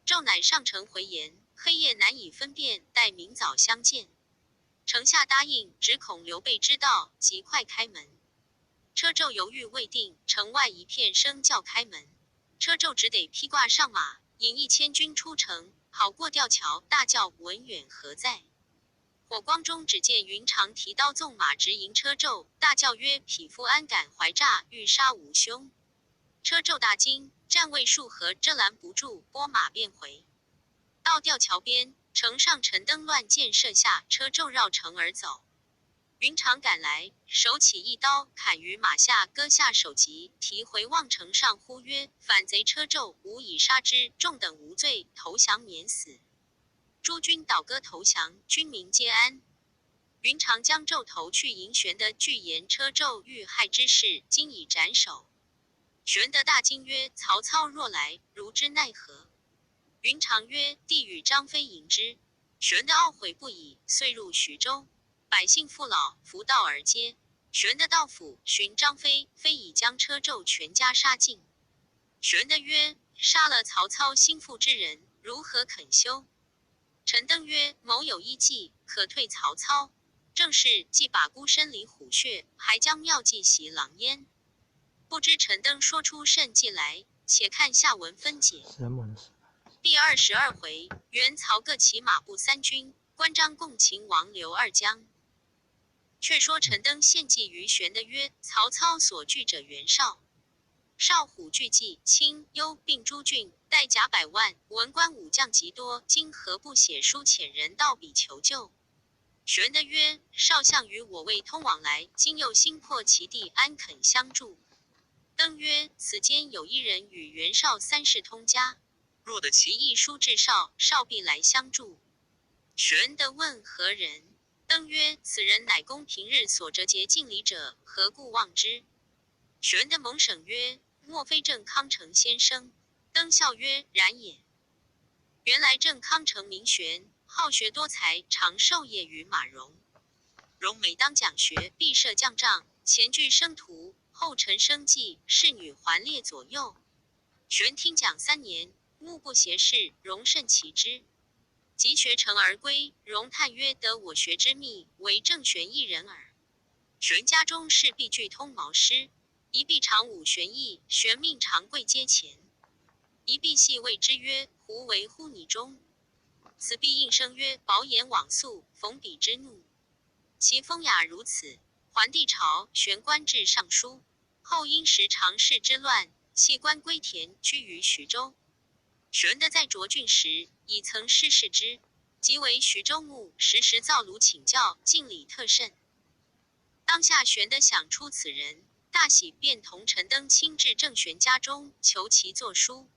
胄乃上城回言：“黑夜难以分辨，待明早相见。”城下答应，只恐刘备知道，即快开门。车胄犹豫未定，城外一片声叫开门，车胄只得披挂上马，引1000军出城，好过吊桥，大叫：“文远何在？”火光中，只见云长提刀纵马直迎车胄，大叫曰：“匹夫安敢怀诈，欲杀吾兄！”车胄大惊，战未数合，遮拦不住，拨马便回。到吊桥边，城上陈登乱箭射下，车胄绕城而走。云长赶来，手起一刀砍于马下，割下首级，提回望城上，呼曰：“反贼车胄，吾已杀之，众等无罪，投降免死。”诸军倒戈投降，军民皆安。云长将胄头去迎玄德，具言车胄遇害之事，今已斩首。玄德大惊曰：“曹操若来，如之奈何？”云长曰：“弟与张飞迎之。”玄德懊悔不已，遂入徐州。百姓父老扶道而接。玄德到府寻张飞，飞已将车胄全家杀尽。玄德曰：“杀了曹操心腹之人，如何肯休？”陈登曰：“某有一计，可退曹操。正是既把孤身离虎穴，还将妙计袭狼烟。”不知陈登说出甚计来？且看下文分解。第22回，袁曹各骑马步三军，关张共擒王刘二将。却说陈登献计于玄德曰：“曹操所惧者袁绍，绍虎惧计，青幽并诸郡，带甲百万，文官武将极多。今何不写书遣人到彼求救？”玄德曰：“少相与我未通往来，今又新破其地，安肯相助？”登曰：“此间有一人与袁绍三世通家，若得其一书至绍，绍必来相助。”玄德问何人？登曰：“此人乃公平日所折节敬礼者，何故忘之？”玄德猛省曰：“莫非郑康成先生？”登笑曰：“然也。”原来郑康成名玄，好学多才，常授业于马融。融每当讲学，必设将帐，前具生徒，后陈生计，侍女环列左右。玄听讲3年，目不斜视，融甚奇之。及学成而归，融叹曰：“得我学之秘，唯郑玄一人耳。”玄家中事必具通毛诗，一必常舞玄艺，玄命常跪阶前。一必戏谓之曰：“胡为乎你中？”此必应声曰：“饱眼往宿，逢彼之怒。”其风雅如此。桓帝朝，玄官至尚书，后因时常侍之乱，弃官归田，居于徐州。玄德在涿郡时，已曾师事之，即为徐州牧，时时造庐请教，敬礼特甚。当下玄德想出此人，大喜，便同陈登亲至郑玄家中，求其作书。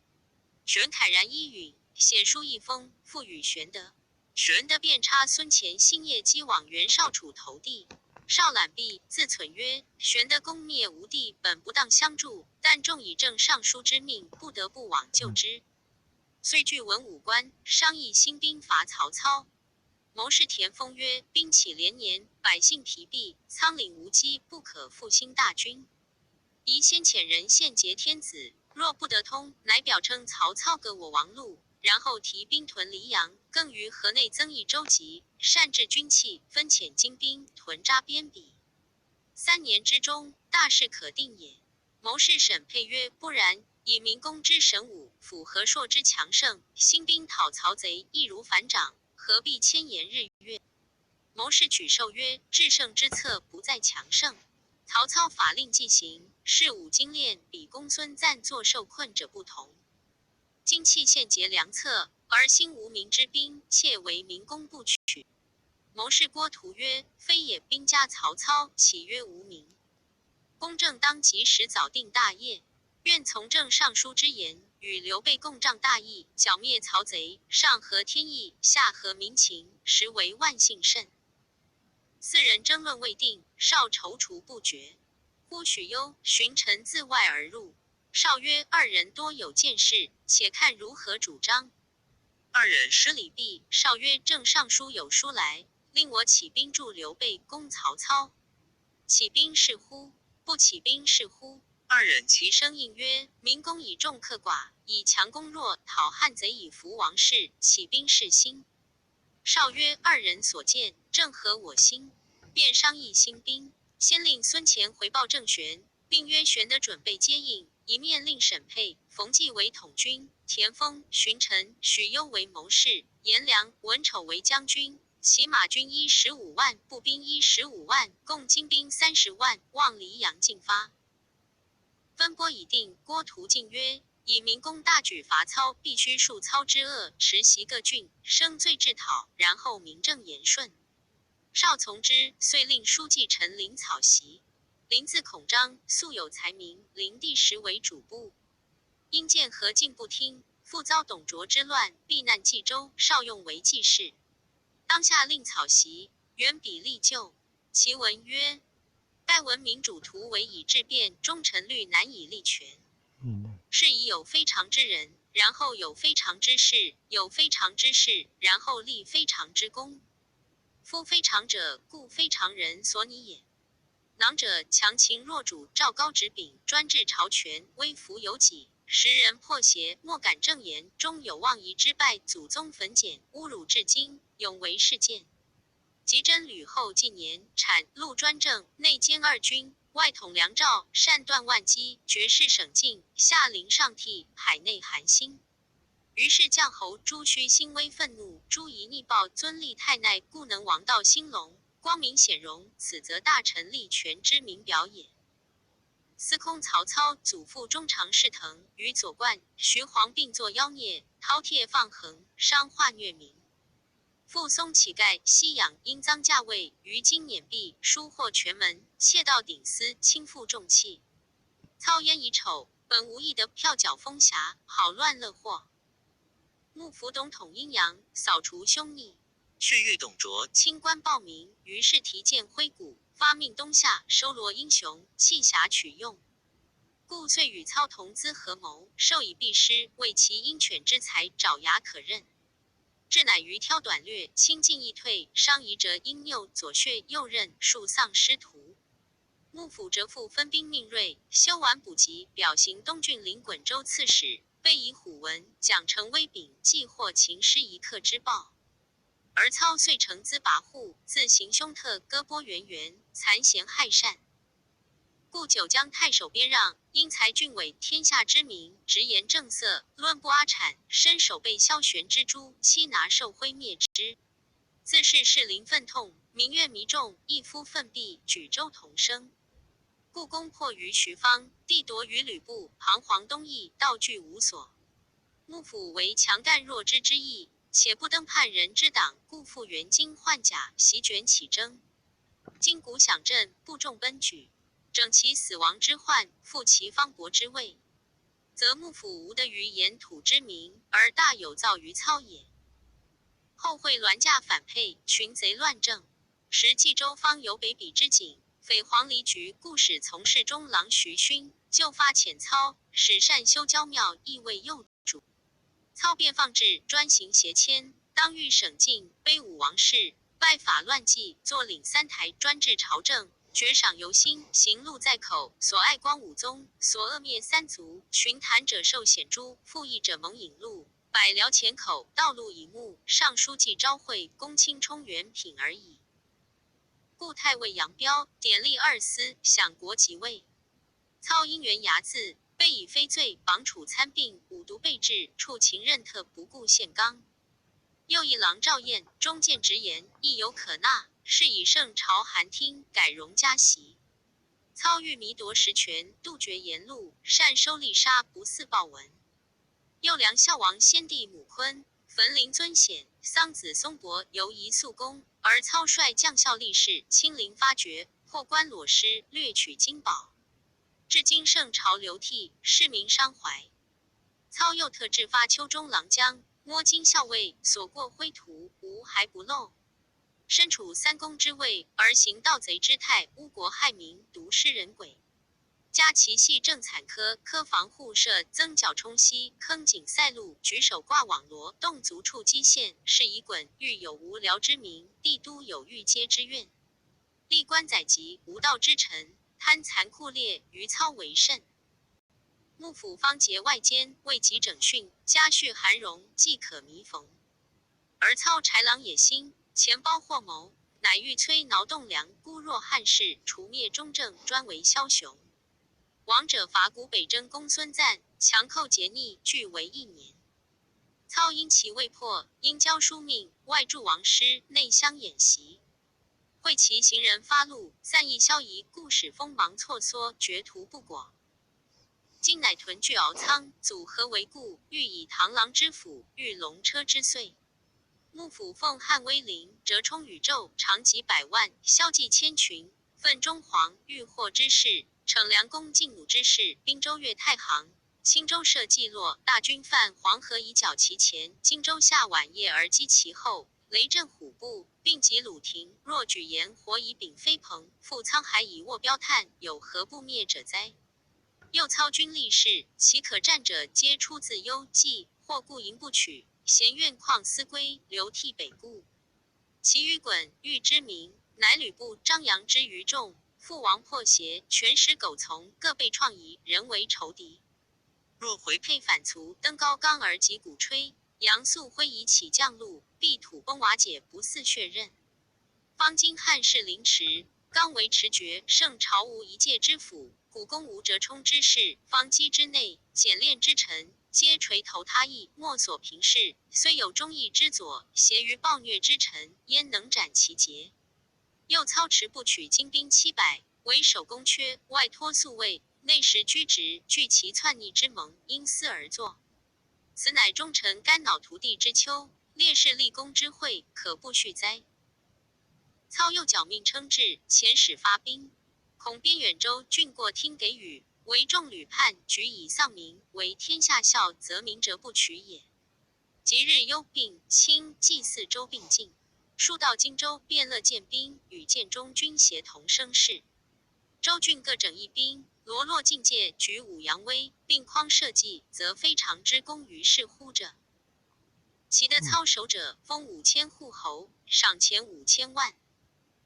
玄慨然依允，写书一封，付与玄德。玄德便差孙乾星夜击往袁绍处投递。绍览毕，自忖曰：“玄德攻灭吴地，本不当相助，但众以郑尚书之命，不得不往救之。”遂聚文武官，商议兴兵伐曹操。谋士田丰曰：“兵起连年，百姓疲弊，仓廪无饥，不可复兴大军。宜先遣人献捷天子，若不得通，乃表称曹操革我王路，然后提兵屯黎阳，更于河内增邑州级，善治军器，分遣精兵，屯扎边鄙。3年之中，大事可定也。”谋士沈佩曰：“不然。以明公之神武，辅和硕之强盛，兴兵讨曹贼，易如反掌，何必迁延日月？”谋士举寿曰：“制胜之策，不在强盛。曹操法令既行，事武精练，比公孙瓒坐受困者不同。今弃献捷良策，而兴无名之兵，窃为明公不取。”谋士郭图曰：“非也，兵家曹操，岂曰无名？公正当及时早定大业。愿从郑尚书之言，与刘备共仗大义，剿灭曹贼，上合天意，下合民情，实为万幸甚。”四人争论未定，绍踌躇不决。忽许攸、荀臣自外而入。绍曰：“二人多有见识，且看如何主张。”二人施礼毕，绍曰：“郑尚书有书来，令我起兵助刘备攻曹操。起兵是乎？不起兵是乎？”二人齐声应曰：“明公以众克寡，以强攻弱，讨汉贼以服王室，起兵是心。”绍曰：“二人所见，正合我心。”便商议兴兵。先令孙乾回报郑玄，并曰：“玄德准备接应。”一面令沈佩、冯骥为统军，田丰、荀臣、许攸为谋士，颜良、文丑为将军，骑马军15万，步兵15万，共精兵30万，往黎阳进发。分拨已定，郭图进曰：“以明公大举伐操，必须恕操之恶，持袭各郡，生罪治讨，然后名正言顺。”绍从之，遂令书记陈林草席。林字孔章，素有才名。灵帝时为主簿，因见何进不听，复遭董卓之乱，避难冀州。绍用为记事。当下令草席，援笔立就。其文曰：“盖闻民主图为以治变，忠臣虑难以立权。是以有非常之人，然后有非常之事；有非常之事，然后立非常之功。夫非常者，故非常人所拟也。囊者，强秦弱主，赵高执柄，专制朝权，威服有己，时人破邪，莫敢正言，终有望夷之败，祖宗焚简，侮辱至今，永为世鉴。及真吕后近年，产禄专政，内兼二军，外统梁赵，善断万机，绝世省境，下临上替，海内寒心。于是将侯朱虚心危愤怒，朱夷逆暴，尊立太奈，故能王道兴隆，光明显荣，此则大臣立权之明表也。司空曹操祖父中常侍腾与左冠、徐晃并作妖孽，饕餮放横，伤化虐民。父松乞丐，吸养阴脏价位，于今碾币，疏获权门，窃盗顶司，轻负重器。操焉以丑，本无意的票缴风侠，好乱乐祸。幕府董统阴阳，扫除凶逆，去欲董卓，清官报名，于是提剑挥鼓，发命东下，收罗英雄，弃侠取用。故遂与操同资合谋，授以弼师，为其鹰犬之才，爪牙可任。至乃于挑短略，轻进易退，伤夷者应拗左穴右任，数丧师徒。幕府折复分兵命锐，修完补给，表行东郡领滚州刺史，备以虎文，奖惩威柄，既获秦师一刻之报。而操遂成资跋扈，自行凶特，割剥源源，残贤害善。故九江太守边让，因才俊伟，天下之民，直言正色，论不阿产，身手被萧玄之诛，妻拿受灰灭之。自是士林愤痛，民怨弥众，一夫奋臂，举州同声。故宫破于徐方，地夺于吕布，彷徨东邑，道具无所。幕府为强干弱枝之意，且不登叛人之党，故复元金换甲，席卷起征。金鼓响震，部众奔举。整其死亡之患，复其方伯之位，则幕府无得于沿土之民，而大有造于操也。后会銮驾反沛，群贼乱政，时冀州方有北鄙之景，匪黄离局，故使从事中郎徐勋就发遣操，使善修郊庙，亦为右主。操便放置，专行邪迁，当欲省境，卑武王室，拜法乱纪，坐领三台，专制朝政。爵赏由心，行禄在口，所爱光武宗，所恶灭三族。群谈者受显诛，附议者蒙引路，百僚前口，道路以目。尚书记昭惠，公卿充元品而已。故太尉杨彪典立二司，享国即位。操因缘睚眦，被以非罪，绑处参并，五毒被治，处秦任特不顾宪纲。右议郎赵彦忠谏直言，亦有可纳。是以圣朝寒听，改荣加袭。操欲弥夺实权，杜绝言路，善收利杀，不似报文。右梁孝王先帝母坤，焚灵尊显，桑子松柏，犹宜肃公。而操率将校力士，亲临发掘，破棺裸尸，掠取金宝。至今圣朝流涕，市民伤怀。操又特制发丘中郎将、摸金校尉，所过灰途，无还不漏。身处三公之位，而行盗贼之态，污国害民，毒食人鬼。加其系政惨苛，科防护设，增角冲溪，坑井塞路，举手挂网罗，动足触基线，是以滚欲有无聊之民，帝都有欲阶之怨。历官载籍，无道之臣，贪残酷烈，于操为甚。幕府方节外间，未及整训，家婿韩荣，既可弥缝。而操豺狼野心。钱包或谋，乃欲摧挠栋梁，孤弱汉室，除灭中正，专为枭雄。王者伐古北征公孙瓒，强寇劫逆，俱为一年。操因其未破，因交书命，外助王师，内相演习。会其行人发怒，散逸消夷，故使锋芒错缩，绝途不果。今乃屯聚敖仓，组合为故，欲以螳螂之斧，欲龙车之遂。幕府奉汉威灵，折冲宇宙，长戟百万，骁骑千群，奋中皇欲祸之士，逞良弓劲弩之势，兵州越太行，青州涉济洛，大军犯黄河以剿其前，荆州下晚夜而击其后，雷震虎步，并及鲁庭。若举炎火以柄飞鹏，覆沧海以握标探，有何不灭者哉？又操军力士，其可战者，皆出自幽蓟，或故营不取。咸怨旷思归，流涕北顾。其余鲧、禹之名，乃吕布、张杨之余众。父王破邪，权使苟从，各被创夷，人为仇敌。若回沛反卒，登高冈而击鼓吹；杨素挥以起将禄，必土崩瓦解，不似血刃。方今汉室凌迟，刚为持绝，胜朝无一介之府，古公无折冲之士，方畿之内，简练之臣，皆垂头他意，莫所凭视。虽有忠义之佐，挟于暴虐之臣，焉能斩其节？又操持不取精兵700，为守宫阙，外托宿卫，内实居职，据其篡逆之盟，因私而作。此乃忠臣肝脑涂地之秋，烈士立功之会，可不恤哉？操又矫命称制，遣使发兵，恐边远州郡过听给予。为众屡叛，举以丧民，为天下笑，则民者不取也。即日幽并清济四州并进，数到荆州，便乐见兵与建中军协同生事。州郡各整一兵，罗络境界，举武扬威，并匡社稷，则非常之功于是乎者。其得操守者，封5000户侯，赏钱5000万。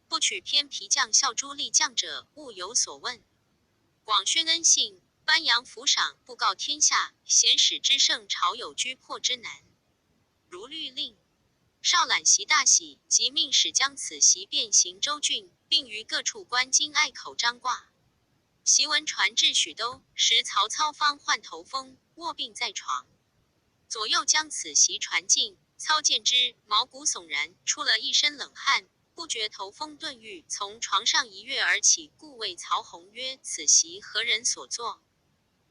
不取偏皮将校诸立将者，勿有所问。广宣恩信，颁扬抚赏，布告天下，显使之圣朝有居破之难。如律令，少览檄大喜，即命使将此檄遍行州郡，并于各处观津隘口张挂。檄文传至许都，时曹操方患头风，卧病在床。左右将此檄传进，操见之，毛骨悚然，出了一身冷汗。不觉头风顿愈，从床上一跃而起，故谓曹洪曰：“此檄何人所作？”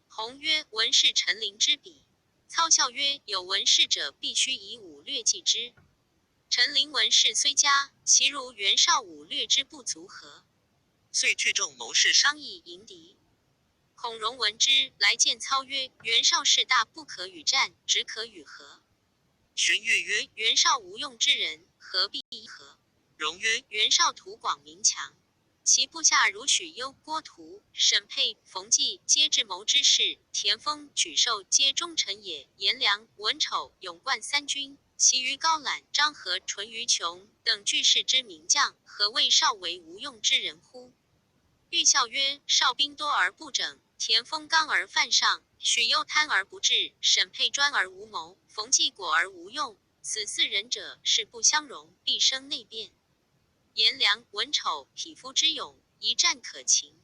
洪曰：“文士陈琳之笔。”操笑曰：“有文士者，必须以武略计之。陈琳文士虽佳，其如袁绍武略之不足何？”遂聚众谋士商议迎敌。孔融闻之，来见操曰：“袁绍势大，不可与战，只可与和。”荀彧曰：“ 袁绍无用之人，何必议和？”融曰：“ 袁绍图广明强，其部下如许攸、郭图、沈沛、冯骥，皆智谋之士；田丰、沮授皆忠臣也。颜良、文丑勇冠三军，其余高览、张合、淳于琼等俱是之名将，何谓绍为无用之人乎？”彧笑曰：“绍兵多而不整，田丰刚而犯上，许攸贪而不治，沈沛专而无谋，冯骥果而无用。此四人者，势不相容，必生内变。颜良、文丑匹夫之勇，一战可擒。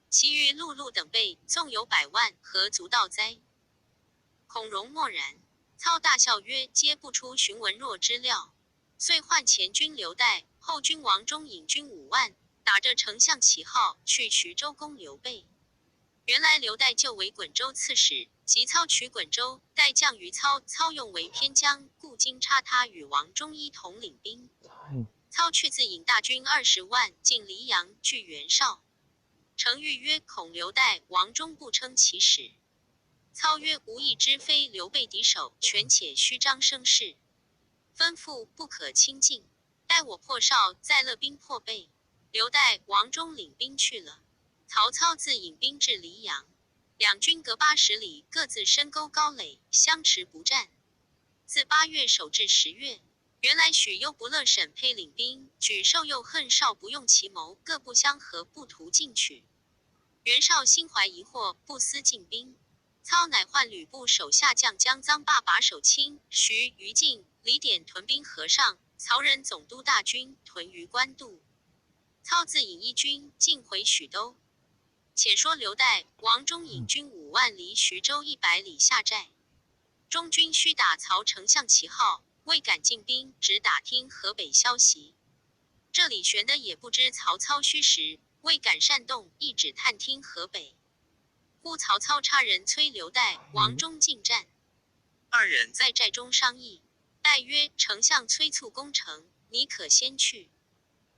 其余陆路等辈，纵有百万，何足道哉？”孔融默然。操大笑曰：“皆不出荀文若之料。”遂唤前军刘岱、后军王忠引军5万，打着丞相旗号去徐州攻刘备。原来刘岱旧为衮州刺史，及操取衮州，带将于操，操用为偏将，故今差他与王忠一同领兵。操却自引大军20万进黎阳，拒袁绍。程昱曰：“恐刘岱、王忠不称其使。”操曰：“吾意知非刘备敌手，权且虚张声势，吩咐不可轻进。待我破绍，再勒兵破备。”刘岱、王忠领兵去了。曹操自引兵至黎阳，两军隔80里，各自深沟高垒，相持不战。自8月首至10月。原来许攸不乐沈沛领兵，沮授又恨绍不用其谋，各不相合，不图进取。袁绍心怀疑惑，不思进兵。操乃唤吕布手下将江臧霸把守青、徐、于禁、李典屯兵河上，曹仁总督大军屯于官渡。操自引一军进回许都。且说刘岱、王忠引军5万离徐州100里下寨，中军须打曹丞相旗号。未敢进兵，只打听河北消息。这里玄德也不知曹操虚实，未敢擅动，一只探听河北。忽曹操差人催刘岱、王忠进战，二人在寨中商议。戴曰：“丞相催促攻城，你可先去。”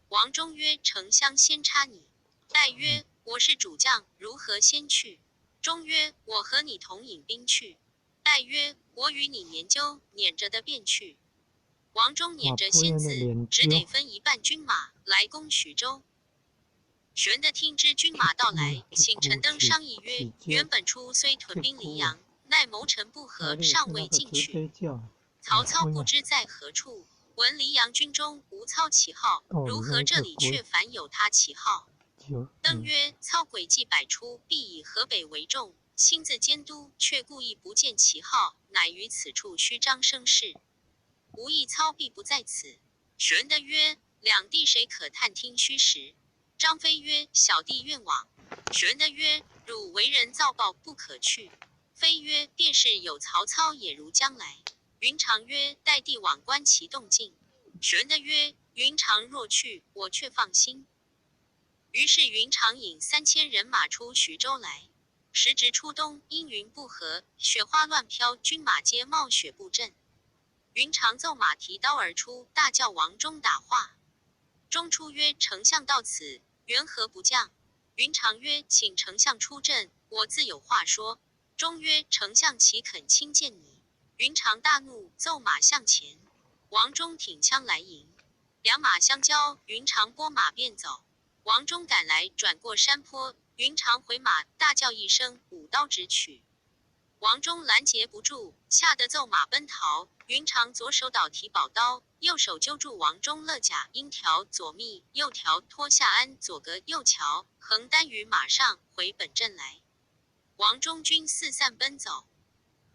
王忠曰：“丞相先差你。”戴曰：“我是主将，如何先去？”忠曰：“我和你同引兵去。”戴曰：“我与你研究，撵着的便去。”王忠撵着仙子，只得分一半军马来攻徐州。玄德听知军马到来，请陈登商议曰：“袁本初虽屯兵黎阳，奈谋臣不和，尚未进取。曹操不知在何处。闻黎阳军中无操旗号，如何这里却反有他旗号？”登曰：“操诡计百出，必以河北为重，亲自监督，却故意不见旗号，乃于此处虚张声势。吾意操必不在此。”玄德曰：“两地谁可探听虚实？”张飞曰：“小弟愿往。”玄德曰：“汝为人造暴，不可去。”飞曰：“便是有曹操，也如将来。”云长曰：“待弟往观其动静。”玄德曰：“云长若去，我却放心。”于是云长引3000人马出徐州来。时值初冬，阴云不和，雪花乱飘，军马皆冒雪布阵。云长奏马提刀而出，大叫王忠打话。忠出曰：“丞相到此，缘何不降？”云长曰：“请丞相出阵，我自有话说。”忠曰：“丞相岂肯轻见你？”云长大怒，奏马向前。王忠挺枪来迎，两马相交，云长拨马便走。王忠赶来，转过山坡，云长回马，大叫一声，舞刀直取。王忠拦截不住，吓得奏马奔逃。云长左手倒提宝刀，右手揪住王忠勒甲，阴条左密，右条脱下鞍，左格右桥，横担于马上，回本阵来。王忠军四散奔走。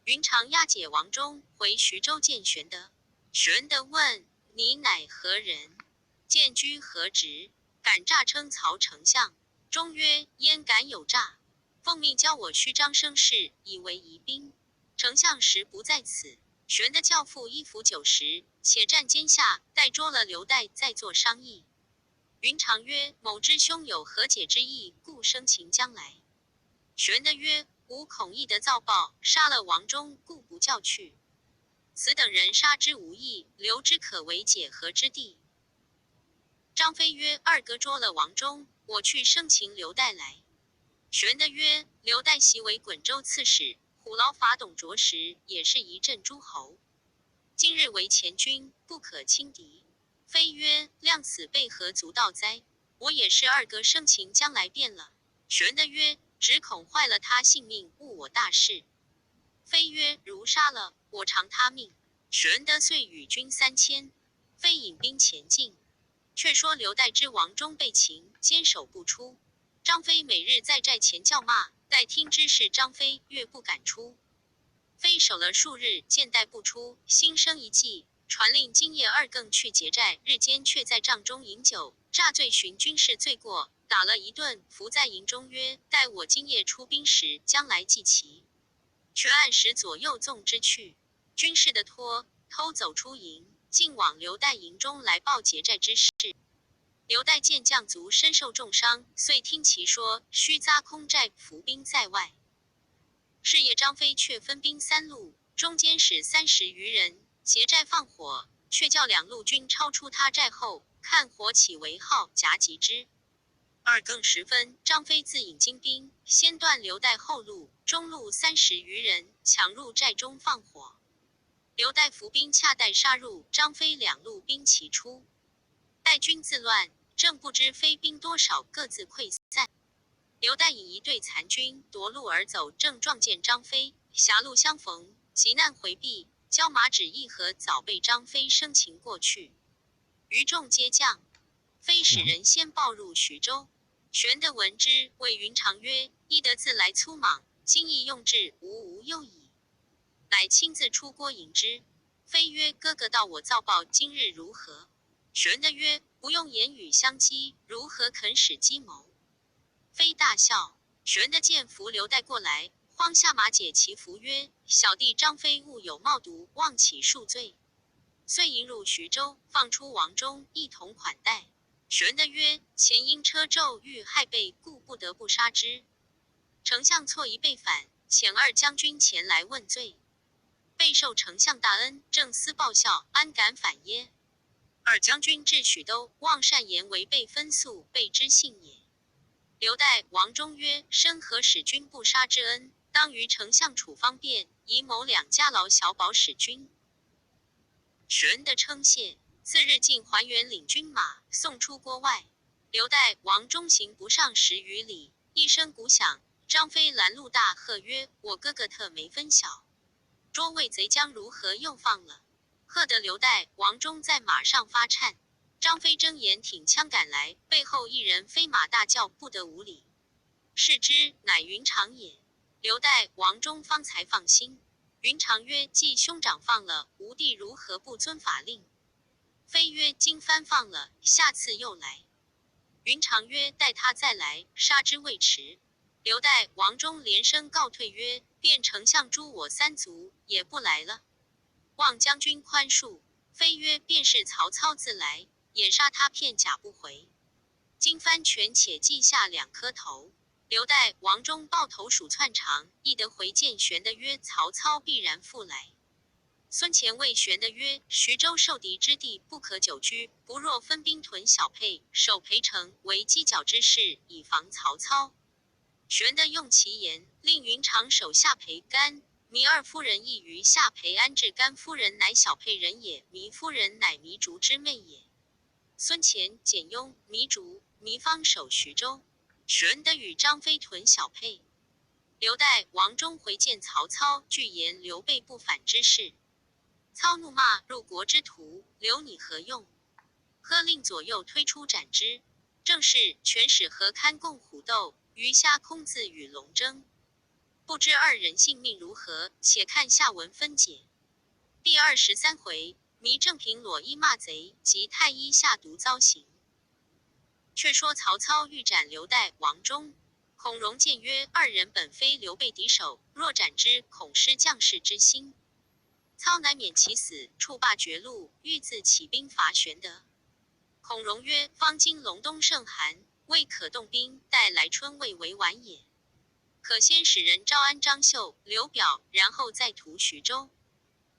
云长押解王忠回徐州见玄德。玄德问：“你乃何人？见居何职？敢诈称曹丞相？”忠曰：“焉敢有诈？奉命教我虚张声势，以为疑兵。丞相实不在此。”玄德教父一服酒食，且暂监下，待捉了刘岱，再做商议。云长曰：“某知兄有和解之意，故生擒将来。”玄德曰：“吾恐翼德造报，杀了王忠，故不教去。此等人杀之无益，留之可为解和之地。”张飞曰：“二哥捉了王忠，我去生擒刘岱来。”玄德曰：“刘岱昔为衮州刺史，虎牢伐董卓时，也是一镇诸侯。今日为前军，不可轻敌。”飞曰：“谅此辈何足道哉？我也是二哥生擒将来便了。”玄德曰：“只恐坏了他性命，误我大事。”飞曰：“如杀了，我偿他命。”玄德遂与军三千，飞引兵前进。却说刘岱知王忠被擒，坚守不出。张飞每日在寨前叫骂，岱听知是张飞，越不敢出。飞守了数日，见岱不出，心生一计，传令今夜二更去劫寨，日间却在帐中饮酒，诈醉寻军士醉过，打了一顿，伏在营中曰：“待我今夜出兵时，将来计其。”却按时左右纵之去。军士的托偷走出营，竟往刘岱营中来报劫寨之事。刘岱见将卒身受重伤，遂听其说，须扎空寨，伏兵在外。是夜，张飞却分兵三路，中间使30余人劫寨放火，却叫两路军超出他寨后，看火起为号，夹击之。二更时分，张飞自引精兵，先断刘岱后路，中路30余人抢入寨中放火。刘岱伏兵恰待杀入，张飞两路兵齐出，岱军自乱，正不知飞兵多少，各自溃散。刘岱引一队残军夺路而走，正撞见张飞，狭路相逢，急难回避，交马只一合，早被张飞生擒过去。余众皆降。飞使人先报入徐州。玄德闻之，谓云长曰：“翼德自来粗莽，今亦用智，吾无忧矣。”乃亲自出郭迎之。飞曰：“哥哥道我造报，今日如何？”玄德曰：“不用言语相激，如何肯使计谋？”飞大笑。玄德见伏刘岱过来，慌下马解其符曰：“小弟张飞误有冒渎，望起恕罪。”遂迎入徐州，放出王忠，一同款待。玄德曰：“前因车胄欲害备，故不得不杀之。丞相错疑被反，遣二将军前来问罪。”备受丞相大恩，正思报效，安敢反耶？二将将军至许都，望善言违背分诉，备之幸也。刘岱、王忠曰：“生何使君不杀之恩？当于丞相处方便，以某两家老小保使君。”玄的称谢。次日进还原领军马，送出郭外。刘岱、王忠行不上10余里，一声鼓响，张飞拦路大喝曰：“我哥哥特没分晓，捉魏贼将如何？”又放了。喝得刘岱、王忠在马上发颤。张飞睁眼挺枪赶来，背后一人飞马大叫，不得无礼。视之，乃云长也。刘岱、王忠方才放心。云长曰：“既兄长放了，吾弟如何不遵法令？”飞曰：“今番放了，下次又来。”云长曰：“待他再来，杀之未迟。”刘岱、王忠连声告退曰：“便丞相诛我三族，也不来了。望将军宽恕。”飞曰：“便是曹操自来，也杀他片甲不回。今番权且记下两颗头。”刘岱、王忠抱头鼠窜长，亦得回见玄德曰：“曹操必然复来。”孙乾谓玄德曰：“徐州受敌之地，不可久居。不若分兵屯小沛，守培城，为犄角之势，以防曹操。”玄德用其言，令云长守下培、甘、糜二夫人亦于下培安置。甘夫人乃小沛人也，糜夫人乃糜竺之妹也。孙乾、简雍、糜竺、糜芳守徐州。玄德与张飞屯小沛。刘岱、王忠回见曹操，具言刘备不反之事。操怒骂：“入国之徒，留你何用？”喝令左右推出斩之。正是犬屎何堪共虎斗，鱼虾空自与龙争。不知二人性命如何？且看下文分解。第23回，糜正平裸衣骂贼，及太医下毒遭刑。却说曹操欲斩刘岱、王忠，孔融谏曰：“二人本非刘备敌手，若斩之，恐失将士之心。”操乃免其死，处罢绝路，欲自起兵伐玄德。孔融曰：“方今隆冬盛寒，未可动兵，待来春未为晚也。可先使人招安张绣、刘表，然后再图徐州。”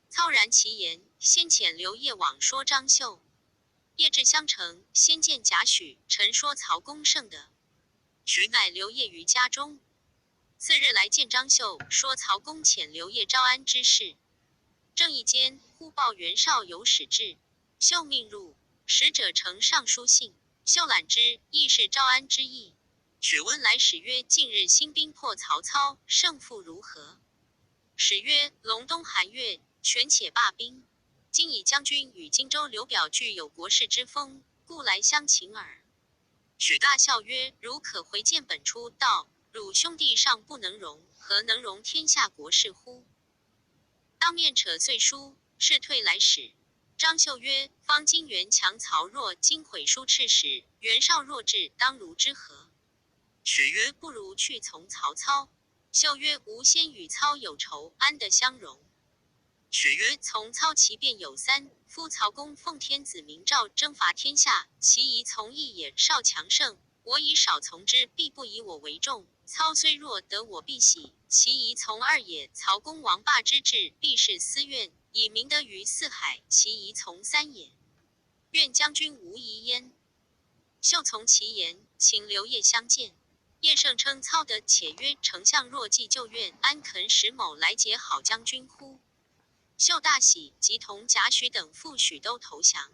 操然其言，先遣刘烨往说张绣。夜至襄城，先见贾诩，陈说曹公胜德，徐乃刘烨于家中。次日来见张绣，说曹公遣刘烨招安之事。正议间，忽报袁绍有使至，绣命入，使者呈上书信，绣览之，亦是招安之意。许问来使曰：“近日新兵破曹操，胜负如何？”使曰：“隆冬寒月，权且罢兵。今以将军与荆州刘表具有国士之风，故来相请耳。”许大笑曰：“如可回见本初，道汝兄弟尚不能容，何能容天下国士乎？”当面扯碎书，斥退来使。张绣曰：“方今袁强曹弱，今毁书赤使，袁绍若至，当如之何？”许曰：“不如去从曹操。”绣曰：“吾先与操有仇，安得相容？”许曰：“从操其变有三：夫曹公奉天子明诏征伐天下，其宜从义也。少强盛，我以少从之，必不以我为重。操虽弱，得我必喜，其宜从二也。曹公王霸之志，必是私怨，以明德于四海，其宜从三也。愿将军无疑焉。”秀从其言，请刘烨相见。叶盛称操德，且曰：“丞相若记旧怨，安肯使某来结好将军乎？”秀大喜，即同贾诩等赴许都投降。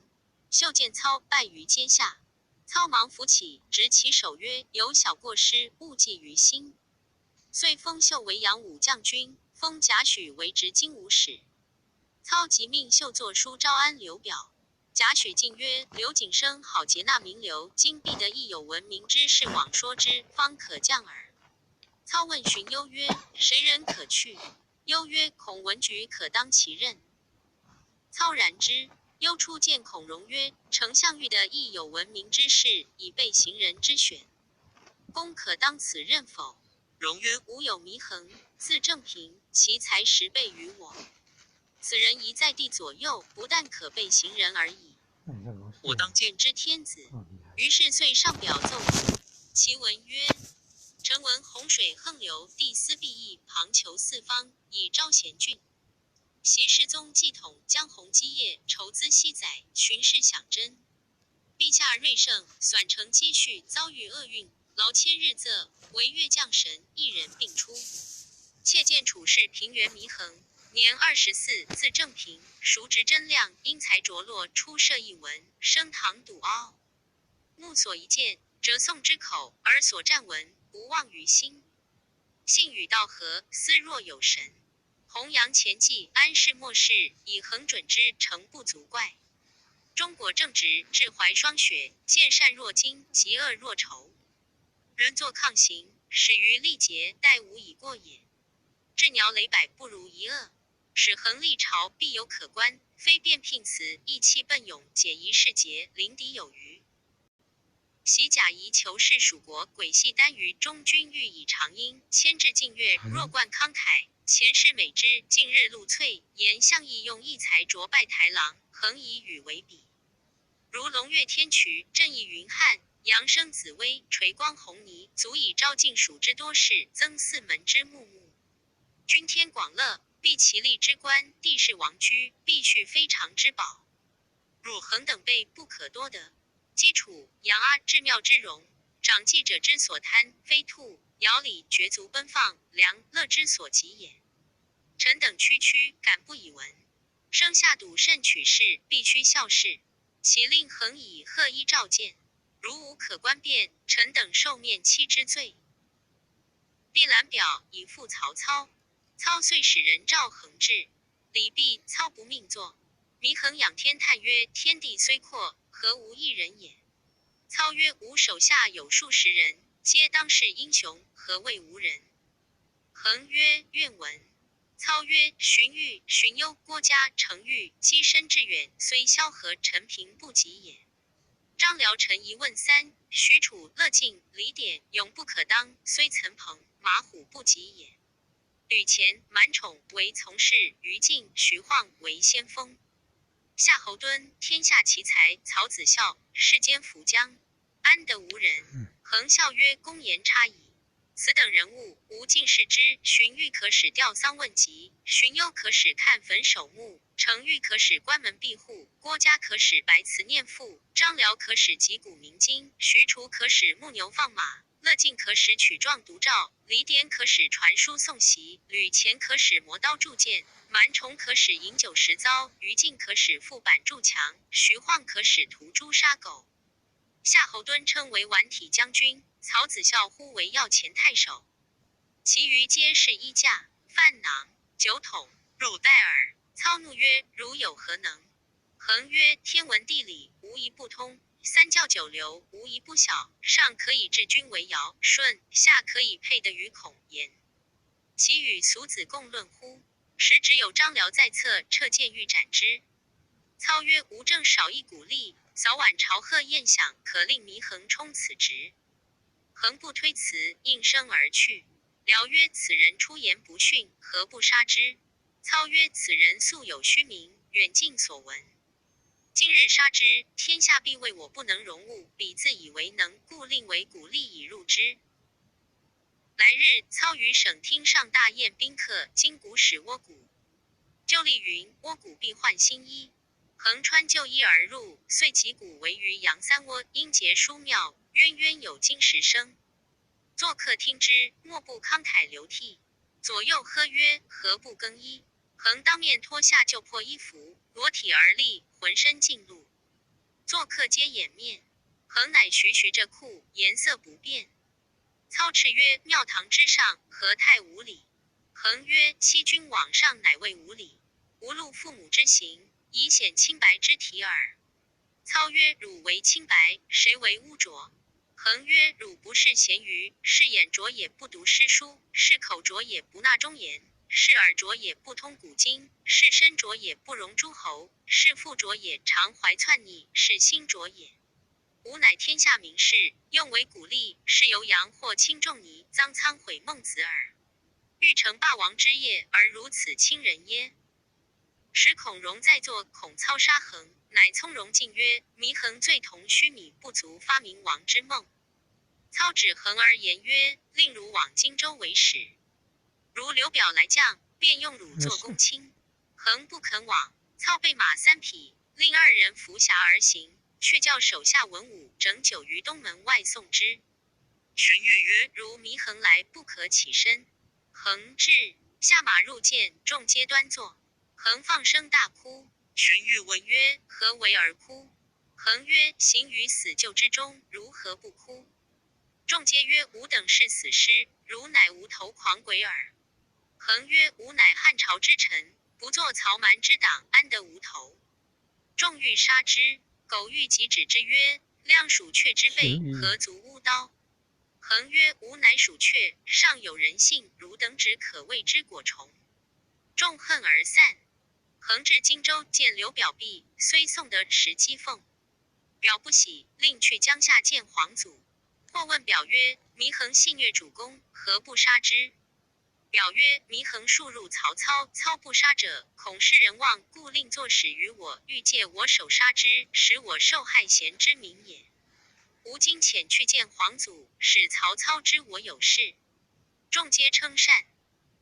秀见操，拜于阶下。操忙扶起，执其手曰：“有小过失，勿记于心。”遂封秀为扬武将军，封贾诩为执金吾使。操即命秀作书招安刘表。贾诩进曰：“刘景升好结纳名流，今必得亦有闻名之士往说之，方可降耳。”操问荀攸曰：“谁人可去？”攸曰：“孔文举可当其任。”操然之。攸出见孔融曰：“丞相欲得亦有闻名之士，以备行人之选，公可当此任否？”融曰：“吾有祢衡，字正平，其才十倍于我。此人宜在帝左右，不但可备行人而已。”我当见之天子。于是遂上表奏，其文曰：“臣闻洪水横流，地司必役，旁求四方，以招贤俊。昔世宗继统江洪基业，筹资昔载，群士享珍。陛下睿圣，纂成积蓄，遭遇厄运，劳千日仄，惟越将神一人并出。窃见处士平原祢衡，年24，字正平，叔侄贞亮，英才卓落，出涉艺文，升堂笃傲。目所一见，辄诵之口，耳所湛闻，不忘于心。信与道合，斯若有神。弘扬前迹，安世末世，以恒准之，诚不足怪。中国正直，志怀霜雪，见善若惊，嫉恶若仇。人作抗行，始于力竭，殆无以过也。鸷鸟累百，不如一恶。使衡历朝，必有可观，非便聘辞，意气奔勇，解疑释结，临敌有余。昔贾谊求仕蜀国，诡系单于，中君欲以长缨，牵制晋乐，若贯慷慨。前世美之，近日露翠，言项义用异才卓拜台郎，恒以与为比。如龙跃天衢，振翼云汉，扬声紫薇，垂光红霓，足以昭晋蜀之多士，增四门之穆穆。君天广乐，必其利之官，地势王居，必蓄非常之宝。汝恒等辈不可多得。基础杨阿至妙之容，长记者之所贪，非兔爻里绝足奔放，良乐之所及也。臣等区区，敢不以闻？生下笃慎取士，必须孝事。岂令恒以贺衣召见？如无可观变，臣等受面欺之罪。毕览表以复曹操，操遂使人召恒至。礼毕，操不命坐。祢衡仰天叹曰：“天地虽阔，何无一人也？”操曰：“吾手下有数十人，皆当世英雄，何谓无人？”衡曰：“愿闻。”操曰：“荀彧、荀攸、郭嘉、程昱，跻身致远，虽萧何、陈平不及也。张辽、陈仪问三，许褚、乐进、李典，勇不可当，虽岑彭、马虎不及也。吕虔、满宠为从事，于禁、徐晃为先锋。夏侯惇，天下奇才；曹子孝，世间福将，安得无人？”衡笑曰：“公言差矣。此等人物，吾尽视之。荀彧可使吊丧问疾，荀攸可使看坟守墓，程昱可使关门闭户，郭嘉可使白祠念父，张辽可使击鼓鸣金，许褚可使牧牛放马，乐进可使取状读诏，李典可使传书送檄，吕虔可使磨刀铸剑，满宠可使饮酒食糟，于禁可使覆板筑墙，徐晃可使屠猪杀狗。夏侯惇称为顽体将军，曹子孝呼为要钱太守，其余皆是衣架、饭囊、酒桶、汝带耳。”操怒曰：“汝有何能？”衡曰：“天文地理，无一不通；三教九流，无一不晓。上可以治君为尧舜，下可以配得于孔颜。其与俗子共论乎？”时只有张辽在侧，撤剑欲斩之。操曰：“吾正少一鼓励，早晚朝贺宴享，可令祢衡充此职。”衡不推辞，应声而去。辽曰：“此人出言不逊，何不杀之？”操曰：“此人素有虚名，远近所闻。今日杀之，天下必谓我不能容物，彼自以为能，故令为鼓励以入之。”来日，操于省厅上大宴宾客，金鼓使倭鼓。旧例云：倭鼓必换新衣。衡穿旧衣而入，遂击鼓为于阳三窝，音节殊妙，渊渊有金石声。座客听之，莫不慷慨流涕。左右呵曰：“何不更衣？”衡当面脱下旧破衣服，裸体而立，浑身尽露。座客皆掩面。衡乃徐徐着裤，颜色不变。操叱曰：“庙堂之上，何太无礼？”衡曰：“欺君罔上，乃谓无礼。吾露父母之行，以显清白之体耳。”操曰：“汝为清白，谁为污浊？”衡曰：“汝不是贤愚，是眼拙也不读诗书，是口拙也不纳忠言，是耳拙也不通古今，是身拙也不容诸侯，是腹拙也常怀篡逆，是心拙也。吾乃天下名士，用为鼓励，是由阳或轻仲尼、臧仓毁孟子耳。欲成霸王之业，而如此轻人耶？”时孔融在座，恐操杀衡，乃从容进曰：“祢衡罪同须弥，不足发明王之梦。”操指衡而言曰：“令汝往荆州为使。如刘表来将，便用汝做公卿。”恒不肯往。操备马三匹，令二人扶辖而行，却叫手下文武整酒于东门外送之。荀彧曰： 如祢衡来，不可起身。衡至，下马入见，众皆端坐。衡放声大哭。荀彧问曰：何为而哭？衡曰：行于死救之中，如何不哭？众皆曰：吾等是死尸，汝乃无头狂鬼耳。衡曰：吾乃汉朝之臣，不作曹蛮之党，安得无头？众欲杀之。苟欲疾止之曰：量鼠雀之辈，何足乌刀？衡曰：吾乃鼠雀，尚有人性，汝等只可谓之果虫。众恨而散。衡至荆州，见刘表毕，虽送得石击凤。表不喜，令去江夏见黄祖。或问表曰：祢衡戏虐主公，何不杀之？表曰：祢衡数入曹操，操不杀者，恐失人望，故令作使于我，欲借我手杀之，使我受害贤之名也。吾今遣去见黄祖，使曹操知我有事。众皆称善。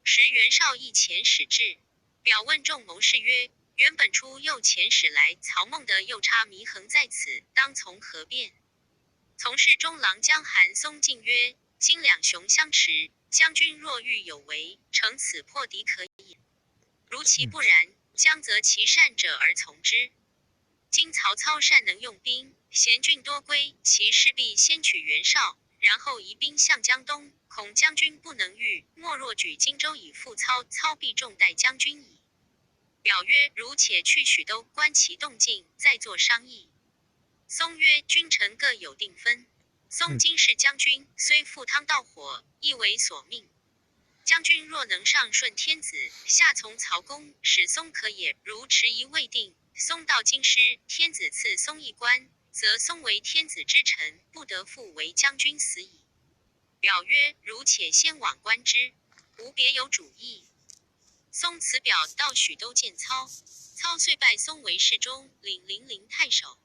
时袁绍亦遣使至，表问众谋士曰：袁本初又遣使来，曹孟德又差祢衡在此，当从何便？从事中郎将韩嵩进曰：今两雄相持，将军若欲有为，乘此破敌可也。如其不然，将择其善者而从之。今曹操善能用兵，贤俊多归，其势必先取袁绍，然后移兵向江东，恐将军不能御，莫若举荆州以复操，操必重待将军矣。表曰：如且去许都，观其动静，再作商议。嵩曰：君臣各有定分。嵩今是将军，虽赴汤蹈火，亦为所命。将军若能上顺天子，下从曹公，使嵩可也。如迟疑未定，嵩到京师，天子赐嵩一官，则嵩为天子之臣，不得复为将军死矣。表曰：如且先往观之，吾别有主意。嵩辞表到许都见操，操遂拜嵩为侍中，领零陵太守。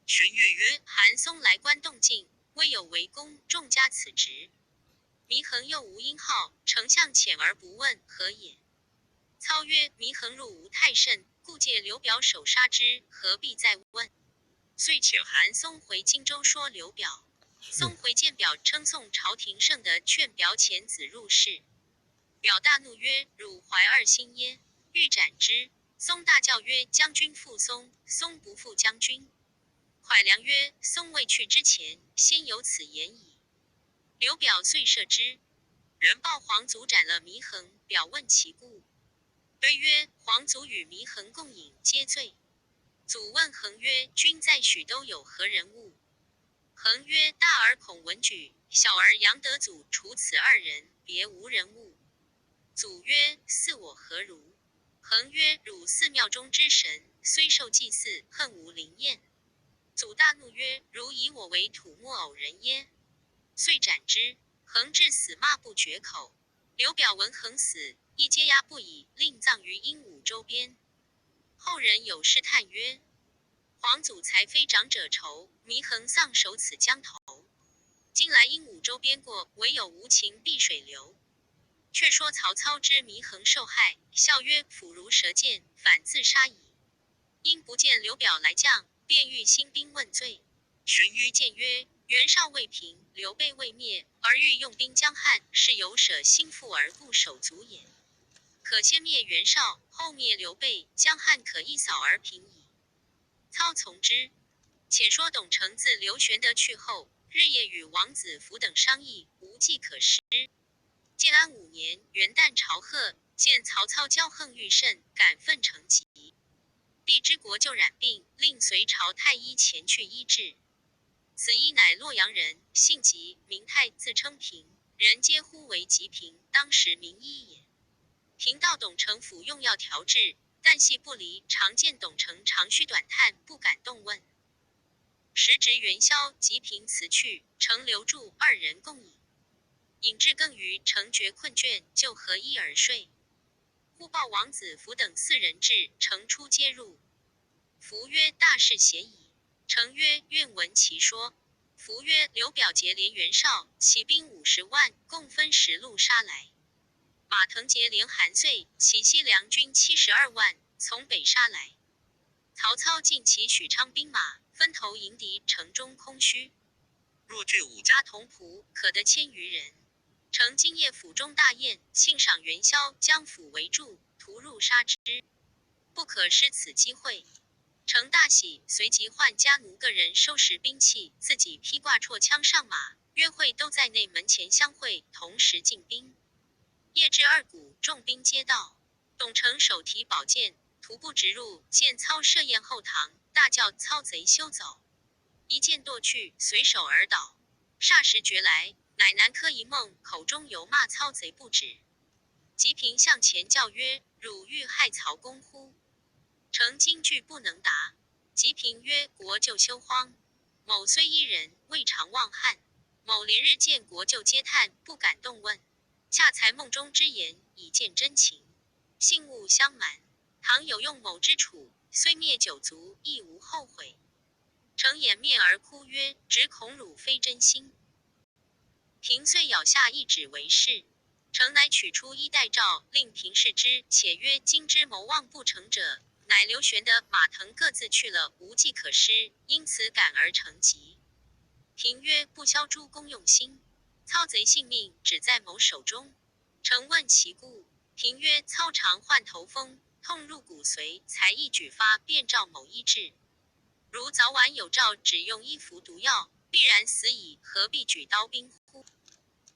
荀彧曰：韩嵩来观动静，未有为公，众加此职。祢衡又无音号，丞相遣而不问，何也？操曰：祢衡入吴太甚，故借刘表手杀之，何必再问？遂遣韩嵩回荆州说刘表。嵩回见表，称颂朝廷圣德，劝表遣子入仕。表大怒曰：汝怀二心耶？欲斩之。嵩大叫曰：将军负嵩，嵩不负将军。蒯良曰：嵩未去之前，先有此言矣。刘表遂赦之。人报黄祖斩了祢衡，表问其故，对曰：黄祖与祢衡共饮，皆醉。祖问衡曰：君在许都有何人物？衡曰：大儿孔文举，小儿杨德祖，除此二人，别无人物。祖曰：似我何如？衡曰：汝寺庙中之神，虽受祭祀，恨无灵验。祖大怒曰：汝以我为土木偶人耶？遂斩之。衡至死骂不绝口。刘表闻衡死，亦皆压不已，令葬于鹦鹉洲边。后人有诗叹曰：黄祖才非长者愁，祢衡丧守此江头。今来鹦鹉洲边过，唯有无情碧水流。却说曹操知祢衡受害，笑曰：斧如蛇剑，反自杀矣。因不见刘表来将，便欲兴兵问罪。荀彧谏曰：袁绍未平，刘备未灭，而欲用兵江汉，是有舍心腹而顾手足也。可先灭袁绍，后灭刘备，江汉可一扫而平矣。操从之。且说董承自刘玄德去后，日夜与王子服等商议，无计可施。建安五年元旦朝贺，见曹操骄横愈甚，感愤成疾。帝之国就染病，令隋朝太医前去医治。此医乃洛阳人，姓吉，名泰，自称平，人皆呼为吉平，当时名医也。平到董承府用药调治，但系不离，常见董承长吁短叹，不敢动问。时值元宵，吉平辞去，承留住二人共饮，饮至更余，承觉困倦，就合衣而睡。忽报王子服等四人至，承出皆入。服曰：大事邪矣。承曰：愿闻其说。服曰：刘表结连袁绍，起兵50万，共分十路杀来。马腾结连韩遂，起西凉军72万，从北杀来。曹操尽其许昌兵马，分头迎敌，城中空虚。若聚五家同仆，可得千余人。乘今夜府中大宴，庆赏元宵，将府围住，突入杀之，不可失此机会。程大喜，随即唤家奴个人收拾兵器，自己披挂绰枪上马，约会都在内门前相会，同时进兵。夜至二鼓，众兵皆到。董承手提宝剑，徒步直入，见操设宴后堂，大叫：“操贼休走！”一剑剁去，随手而倒。霎时觉来，乃南柯一梦，口中犹骂操贼不止。吉平向前叫曰：“汝欲害曹公乎？”程惊惧不能答。吉平曰：“国舅休慌，某虽一人，未尝忘汉。某连日见国舅皆叹，不敢动问。恰才梦中之言，以见真情。幸勿相瞒。倘有用某之处，虽灭九族，亦无后悔。”程掩面而哭曰：“只恐汝非真心。”平遂咬下一指为誓。程乃取出衣带诏，令平视之，且曰：“今之谋望不成者，乃刘玄德、马腾各自去了，无计可施，因此感而成疾。”平曰：“不消诸公用心，操贼性命只在某手中。”程问其故，平曰：“操常患头风，痛入骨髓，才一举发，便召某医治。如早晚有诏，只用一服毒药，必然死矣，何必举刀兵乎？”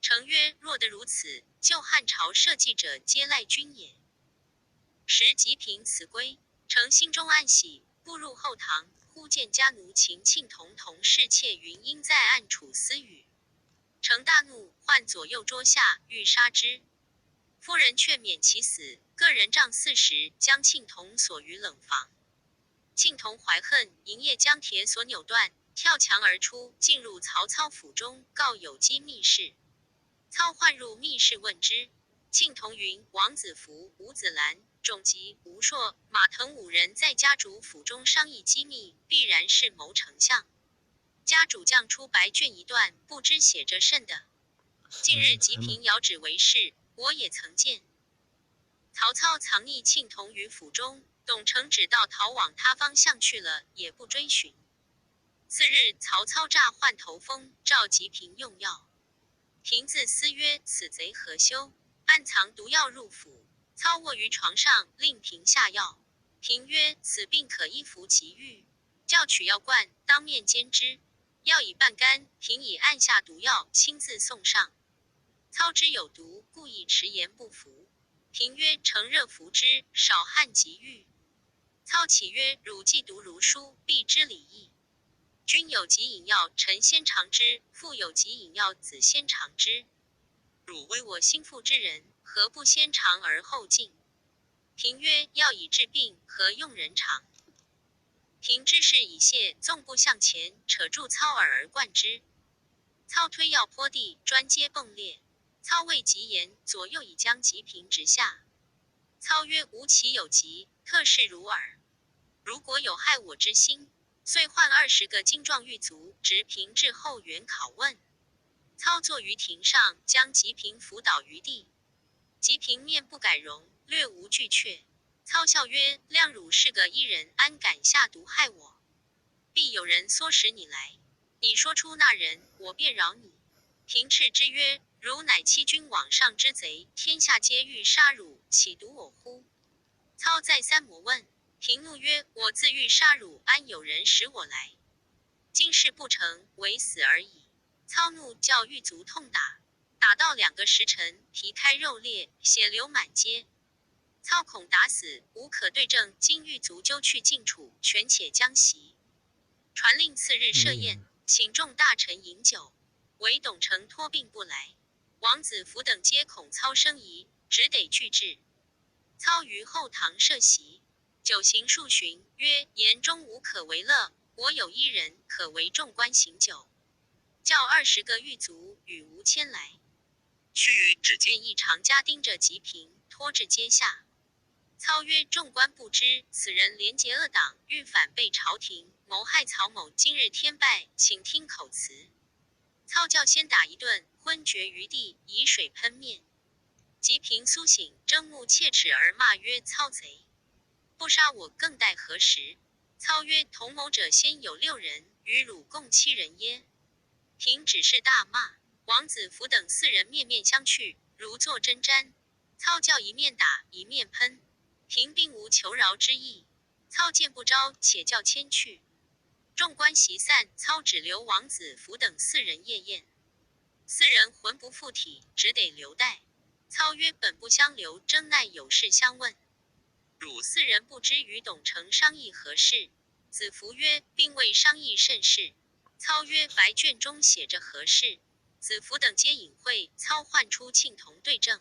程曰：“若得如此，旧汉朝社稷者，皆赖君也。”时吉平辞归。程心中暗喜，步入后堂，忽见家奴秦庆童同侍妾云英在暗处私语。程大怒，唤左右桌下，欲杀之。夫人劝免其死，各人杖40，将庆童锁于冷房。庆童怀恨，营夜将铁锁扭断，跳墙而出，进入曹操府中，告有机密事。操唤入密室问之，庆童云：王子服、吴子兰、种辑、吴硕、马腾五人在家主府中商议机密，必然是谋丞相。家主将出白卷一段，不知写着甚的。近日吉平遥指为是，我也曾见。曹操藏匿庆童于府中，董承只道逃往他方向去了，也不追寻。次日，曹操诈患头风，召吉平用药。平自思曰：“此贼何羞？暗藏毒药入府。”操卧于床上，令平下药。平曰：“此病可一服即愈。”叫取药罐，当面煎之。药已半干，平已暗下毒药，亲自送上。操知有毒，故意迟延不服。平曰：“乘热服之，少汗即愈。”操起曰：“汝既读儒书，必知礼义。君有疾饮药，臣先尝之；父有疾饮药，子先尝之。汝威我心腹之人，何不先尝而后进？”平曰：“药以治病，何用人尝？”平之事已泄，纵步向前，扯住操耳而灌之。操推药泼地，砖皆迸裂。操未及言，左右已将吉平执下。操曰：“吾岂有疾，特视汝耳。如果有害我之心。”遂唤20个精壮狱卒，执平至后园拷问。操坐于庭上，将吉平扶倒于地。吉平面不改容，略无惧怯。操笑曰：“谅汝是个医人，安敢下毒害我？必有人唆使你来。你说出那人，我便饶你。”平斥之曰：“汝乃欺君罔上之贼，天下皆欲杀汝，岂独我乎？”操再三磨问，平怒曰：“我自欲杀汝，安有人使我来？今事不成，唯死而已。”操怒，叫狱卒痛打，打到2个时辰，皮开肉裂，血流满街。操恐打死，无可对证，今狱卒揪去尽处，权且将袭。传令次日设宴，请众大臣饮酒。唯董承托病不来，王子服等皆恐操生疑，只得拒至。操于后堂设席，酒行数巡，曰：“言中无可为乐，我有一人可为众官行酒。”叫20个狱卒与吴迁来。须臾，只见见一长家丁着吉平，拖至阶下。操曰：“众官不知，此人连结恶党，欲反背朝廷，谋害曹某。今日天败，请听口词。”操教先打一顿，昏厥于地，以水喷面。吉平苏醒，睁目切齿而骂曰：“操贼！不杀我，更待何时？”操曰：“同谋者先有六人，与汝共七人耶？”平只是大骂。王子服等四人面面相觑，如坐针毡。操叫一面打一面喷，平并无求饶之意。操见不招，且叫牵去。众官席散，操只留王子服等四人夜宴。四人魂不附体，只得留待。操曰：“本不相留，争奈有事相问。”汝四人不知与董承商议何事。子服曰：“并未商议甚事。”操曰：“白卷中写着何事？”子服等皆隐晦。操唤出庆童对证。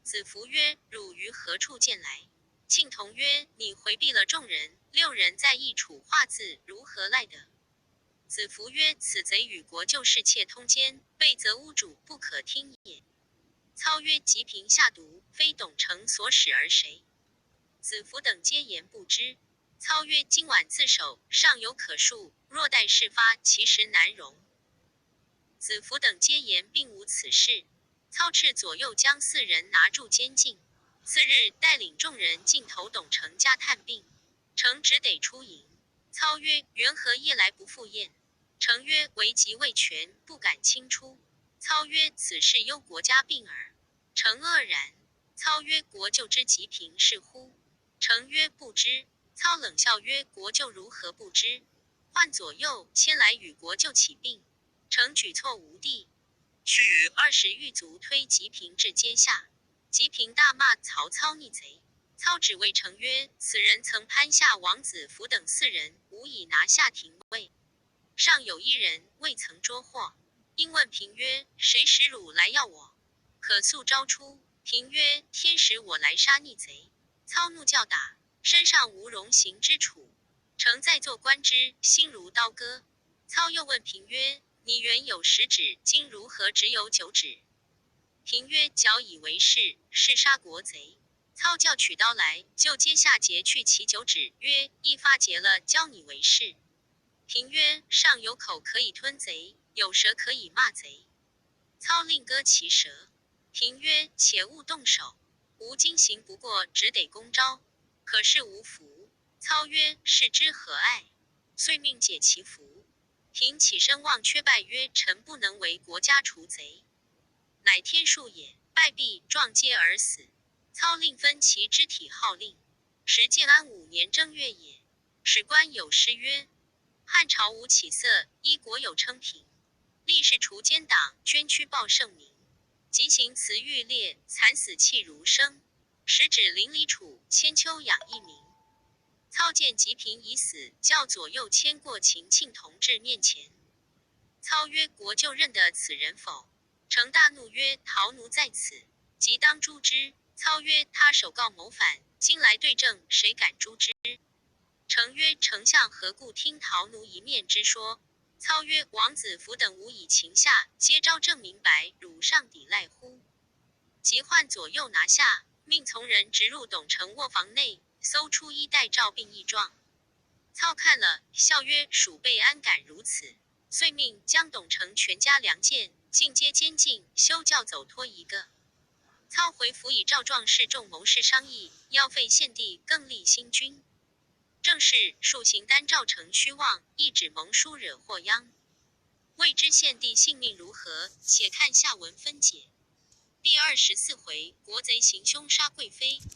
子服曰：“汝于何处见来？”庆童曰：“你回避了众人，六人在一处画字，如何赖得？”子服曰：“此贼与国舅侍妾通奸，被责屋主，不可听也。”操曰：“吉平下毒，非董承所使而谁？”子服等皆言不知。操曰：“今晚自首，尚有可恕；若待事发，其实难容。”子服等皆言并无此事。操斥左右将四人拿住监禁。次日，带领众人进投董承家探病，承只得出迎。操曰：“缘何夜来不赴宴？”承曰：“危急未全，不敢轻出。”操曰：“此事忧国家病耳。”承愕然。操曰：“国舅知吉平是乎？”承曰：“不知。”操冷笑曰：“国舅如何不知？”唤左右牵来与国舅起病。承举措无地。须臾，20狱卒推吉平至阶下，吉平大骂曹操逆贼。操只谓程曰：“此人曾攀下王子服等四人，无以拿下廷尉。尚有一人未曾捉获。”因问平曰：“谁使汝来要我？可速招出。”平曰：“天使我来杀逆贼。”操怒叫打，身上无容形之处。程在座观之，心如刀割。操又问平曰：“你原有十指，今如何只有九指？”平曰：“矫以为是，是杀国贼。”操叫取刀来，就阶下截去其九指，曰：“一发截了，教你为是。”平曰：“上有口可以吞贼，有舌可以骂贼。”操令割其舌。平曰：“且勿动手，吾今行不过，只得攻招。可是无符。”操曰：“是之何碍？”遂命解其符。平起身望阙拜曰：“臣不能为国家除贼，乃天数也。”拜毕，撞阶而死。操令分其肢体号令。时建安五年正月也。史官有诗曰：“汉朝无起色，一国有称平。立誓除奸党，捐躯报圣明。疾行辞欲裂，惨死泣如声。十指淋漓处，千秋养一民。”操见吉平已死，叫左右牵过秦庆童至面前。操曰：“国舅认得此人否？”程大怒曰：“陶奴在此，即当诛之。”操曰：“他首告谋反，今来对证，谁敢诛之？”程曰：“丞相何故听陶奴一面之说？”操曰：“王子服等吾以擒下，皆招证明白，汝尚抵赖乎？”即唤左右拿下，命从人直入董承卧房内，搜出衣带诏并一状。操看了，笑曰：“鼠辈安敢如此？”遂命将董承全家良贱，尽皆监禁，休教走脱一个。操回府以赵壮士众谋士商议，要废献帝，更立新君。正是数行丹赵成虚妄，一纸盟书惹祸殃。未知献帝性命如何？且看下文分解。第24回，国贼行凶杀贵妃。